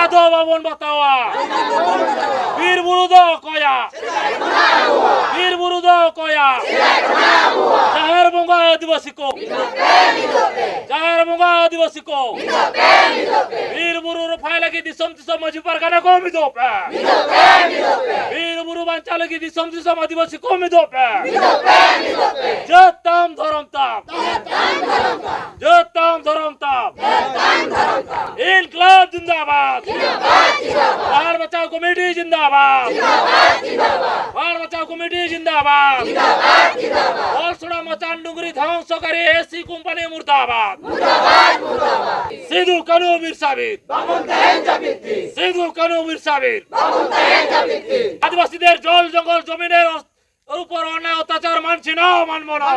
ᱟᱫᱚ ᱵᱟᱵᱚᱱ ᱵᱟᱛᱟᱣᱟ᱾ ᱵᱤᱨ ᱵᱩᱨᱩ ᱫᱚ ᱚᱠᱚᱭᱟᱜ? ᱵᱤᱨ ᱵᱩᱨᱩ ᱫᱚ ᱚᱠᱚᱭᱟᱜ? ᱡᱟᱦᱮᱨ ᱵᱚᱸᱜᱟ ᱟᱹᱫᱤᱵᱟᱹᱥᱤ ᱠᱚ᱾ ᱡᱟᱦᱮᱨ ᱵᱚᱸᱜᱟ ᱟᱹᱫᱤᱵᱟᱹᱥᱤ ᱠᱚ᱾ ᱵᱤᱨ ᱵᱩᱨᱩ ᱨᱚᱯᱷᱟᱭ ᱞᱟᱹᱜᱤᱫ ᱫᱤᱥᱚᱢ ᱫᱤᱥᱚᱢ ᱢᱟᱹᱡᱷᱤ ᱯᱟᱨᱜᱟᱱᱟ ᱠᱚ ᱢᱤᱫᱚᱜ ᱯᱮ᱾ ᱵᱤᱨ ᱵᱩᱨᱩ ᱵᱟᱧᱪᱟᱣ ᱞᱟᱹᱜᱤᱫ ᱫᱤᱥᱚᱢ ᱫᱤᱥᱚᱢ ᱟᱹᱫᱤᱵᱟᱹᱥᱤ ᱠᱚ ᱢᱤᱫᱚᱜ ᱯᱮ᱾ ᱡᱟᱹᱛ ᱛᱟᱢ ᱫᱷᱚᱨᱚᱢ ᱛᱟᱢ᱾ ᱡᱟᱹᱛ ᱛᱟᱢ ᱫᱷᱚᱨᱚᱢ ᱛᱟᱢ᱾ ᱤᱱᱠᱞᱟᱵ ᱡᱤᱱᱫᱟᱵᱟᱫ᱾ ᱯᱟᱦᱟᱲ ᱵᱟᱪᱟᱣ ᱠᱚᱢᱤᱴᱤ ᱡᱤᱱᱫᱟᱵᱟᱫ᱾ ᱯᱟᱦᱟᱲ ᱵᱟᱪᱟᱣ ᱠᱚᱢᱤᱴᱤ ᱡᱤᱱᱫᱟᱵᱟᱫ᱾ ᱯᱚᱞᱥᱚᱲᱟ ᱢᱟᱪᱟᱱ ᱰᱩᱝᱨᱤ ᱫᱷᱚᱝᱥᱚᱠᱟᱨᱤ ᱮᱥᱤ ᱠᱳᱢᱯᱟᱱᱤ ᱢᱩᱨᱫᱟᱵᱟᱫ᱾ ᱥᱤᱫᱩ ᱠᱟᱹᱱᱦᱩ ᱵᱤᱨᱥᱟ ᱵᱤᱨ᱾ ᱵᱟᱵᱚᱱ ᱛᱟᱦᱮᱱ ᱡᱟᱹᱯᱤᱫ ᱛᱷᱤᱨ᱾ ᱥᱤᱫᱩ ᱠᱟᱹᱱᱦᱩ ᱵᱤᱨᱥᱟ ᱵᱤᱨ᱾ ᱵᱟᱵᱚᱱ ᱛᱟᱦᱮᱱ ᱡᱟᱹᱯᱤᱫ ᱛᱷᱤᱨ᱾ ᱟᱹᱫᱤᱵᱟᱹᱥᱤ ᱫᱮᱨ ᱡᱚᱞ ᱡᱚᱝᱜᱚᱞ ᱡᱚᱢᱤᱱᱮᱨ ᱚᱥ-, উপর অন্যায় অত্যাচার মানছি না, মানবো না।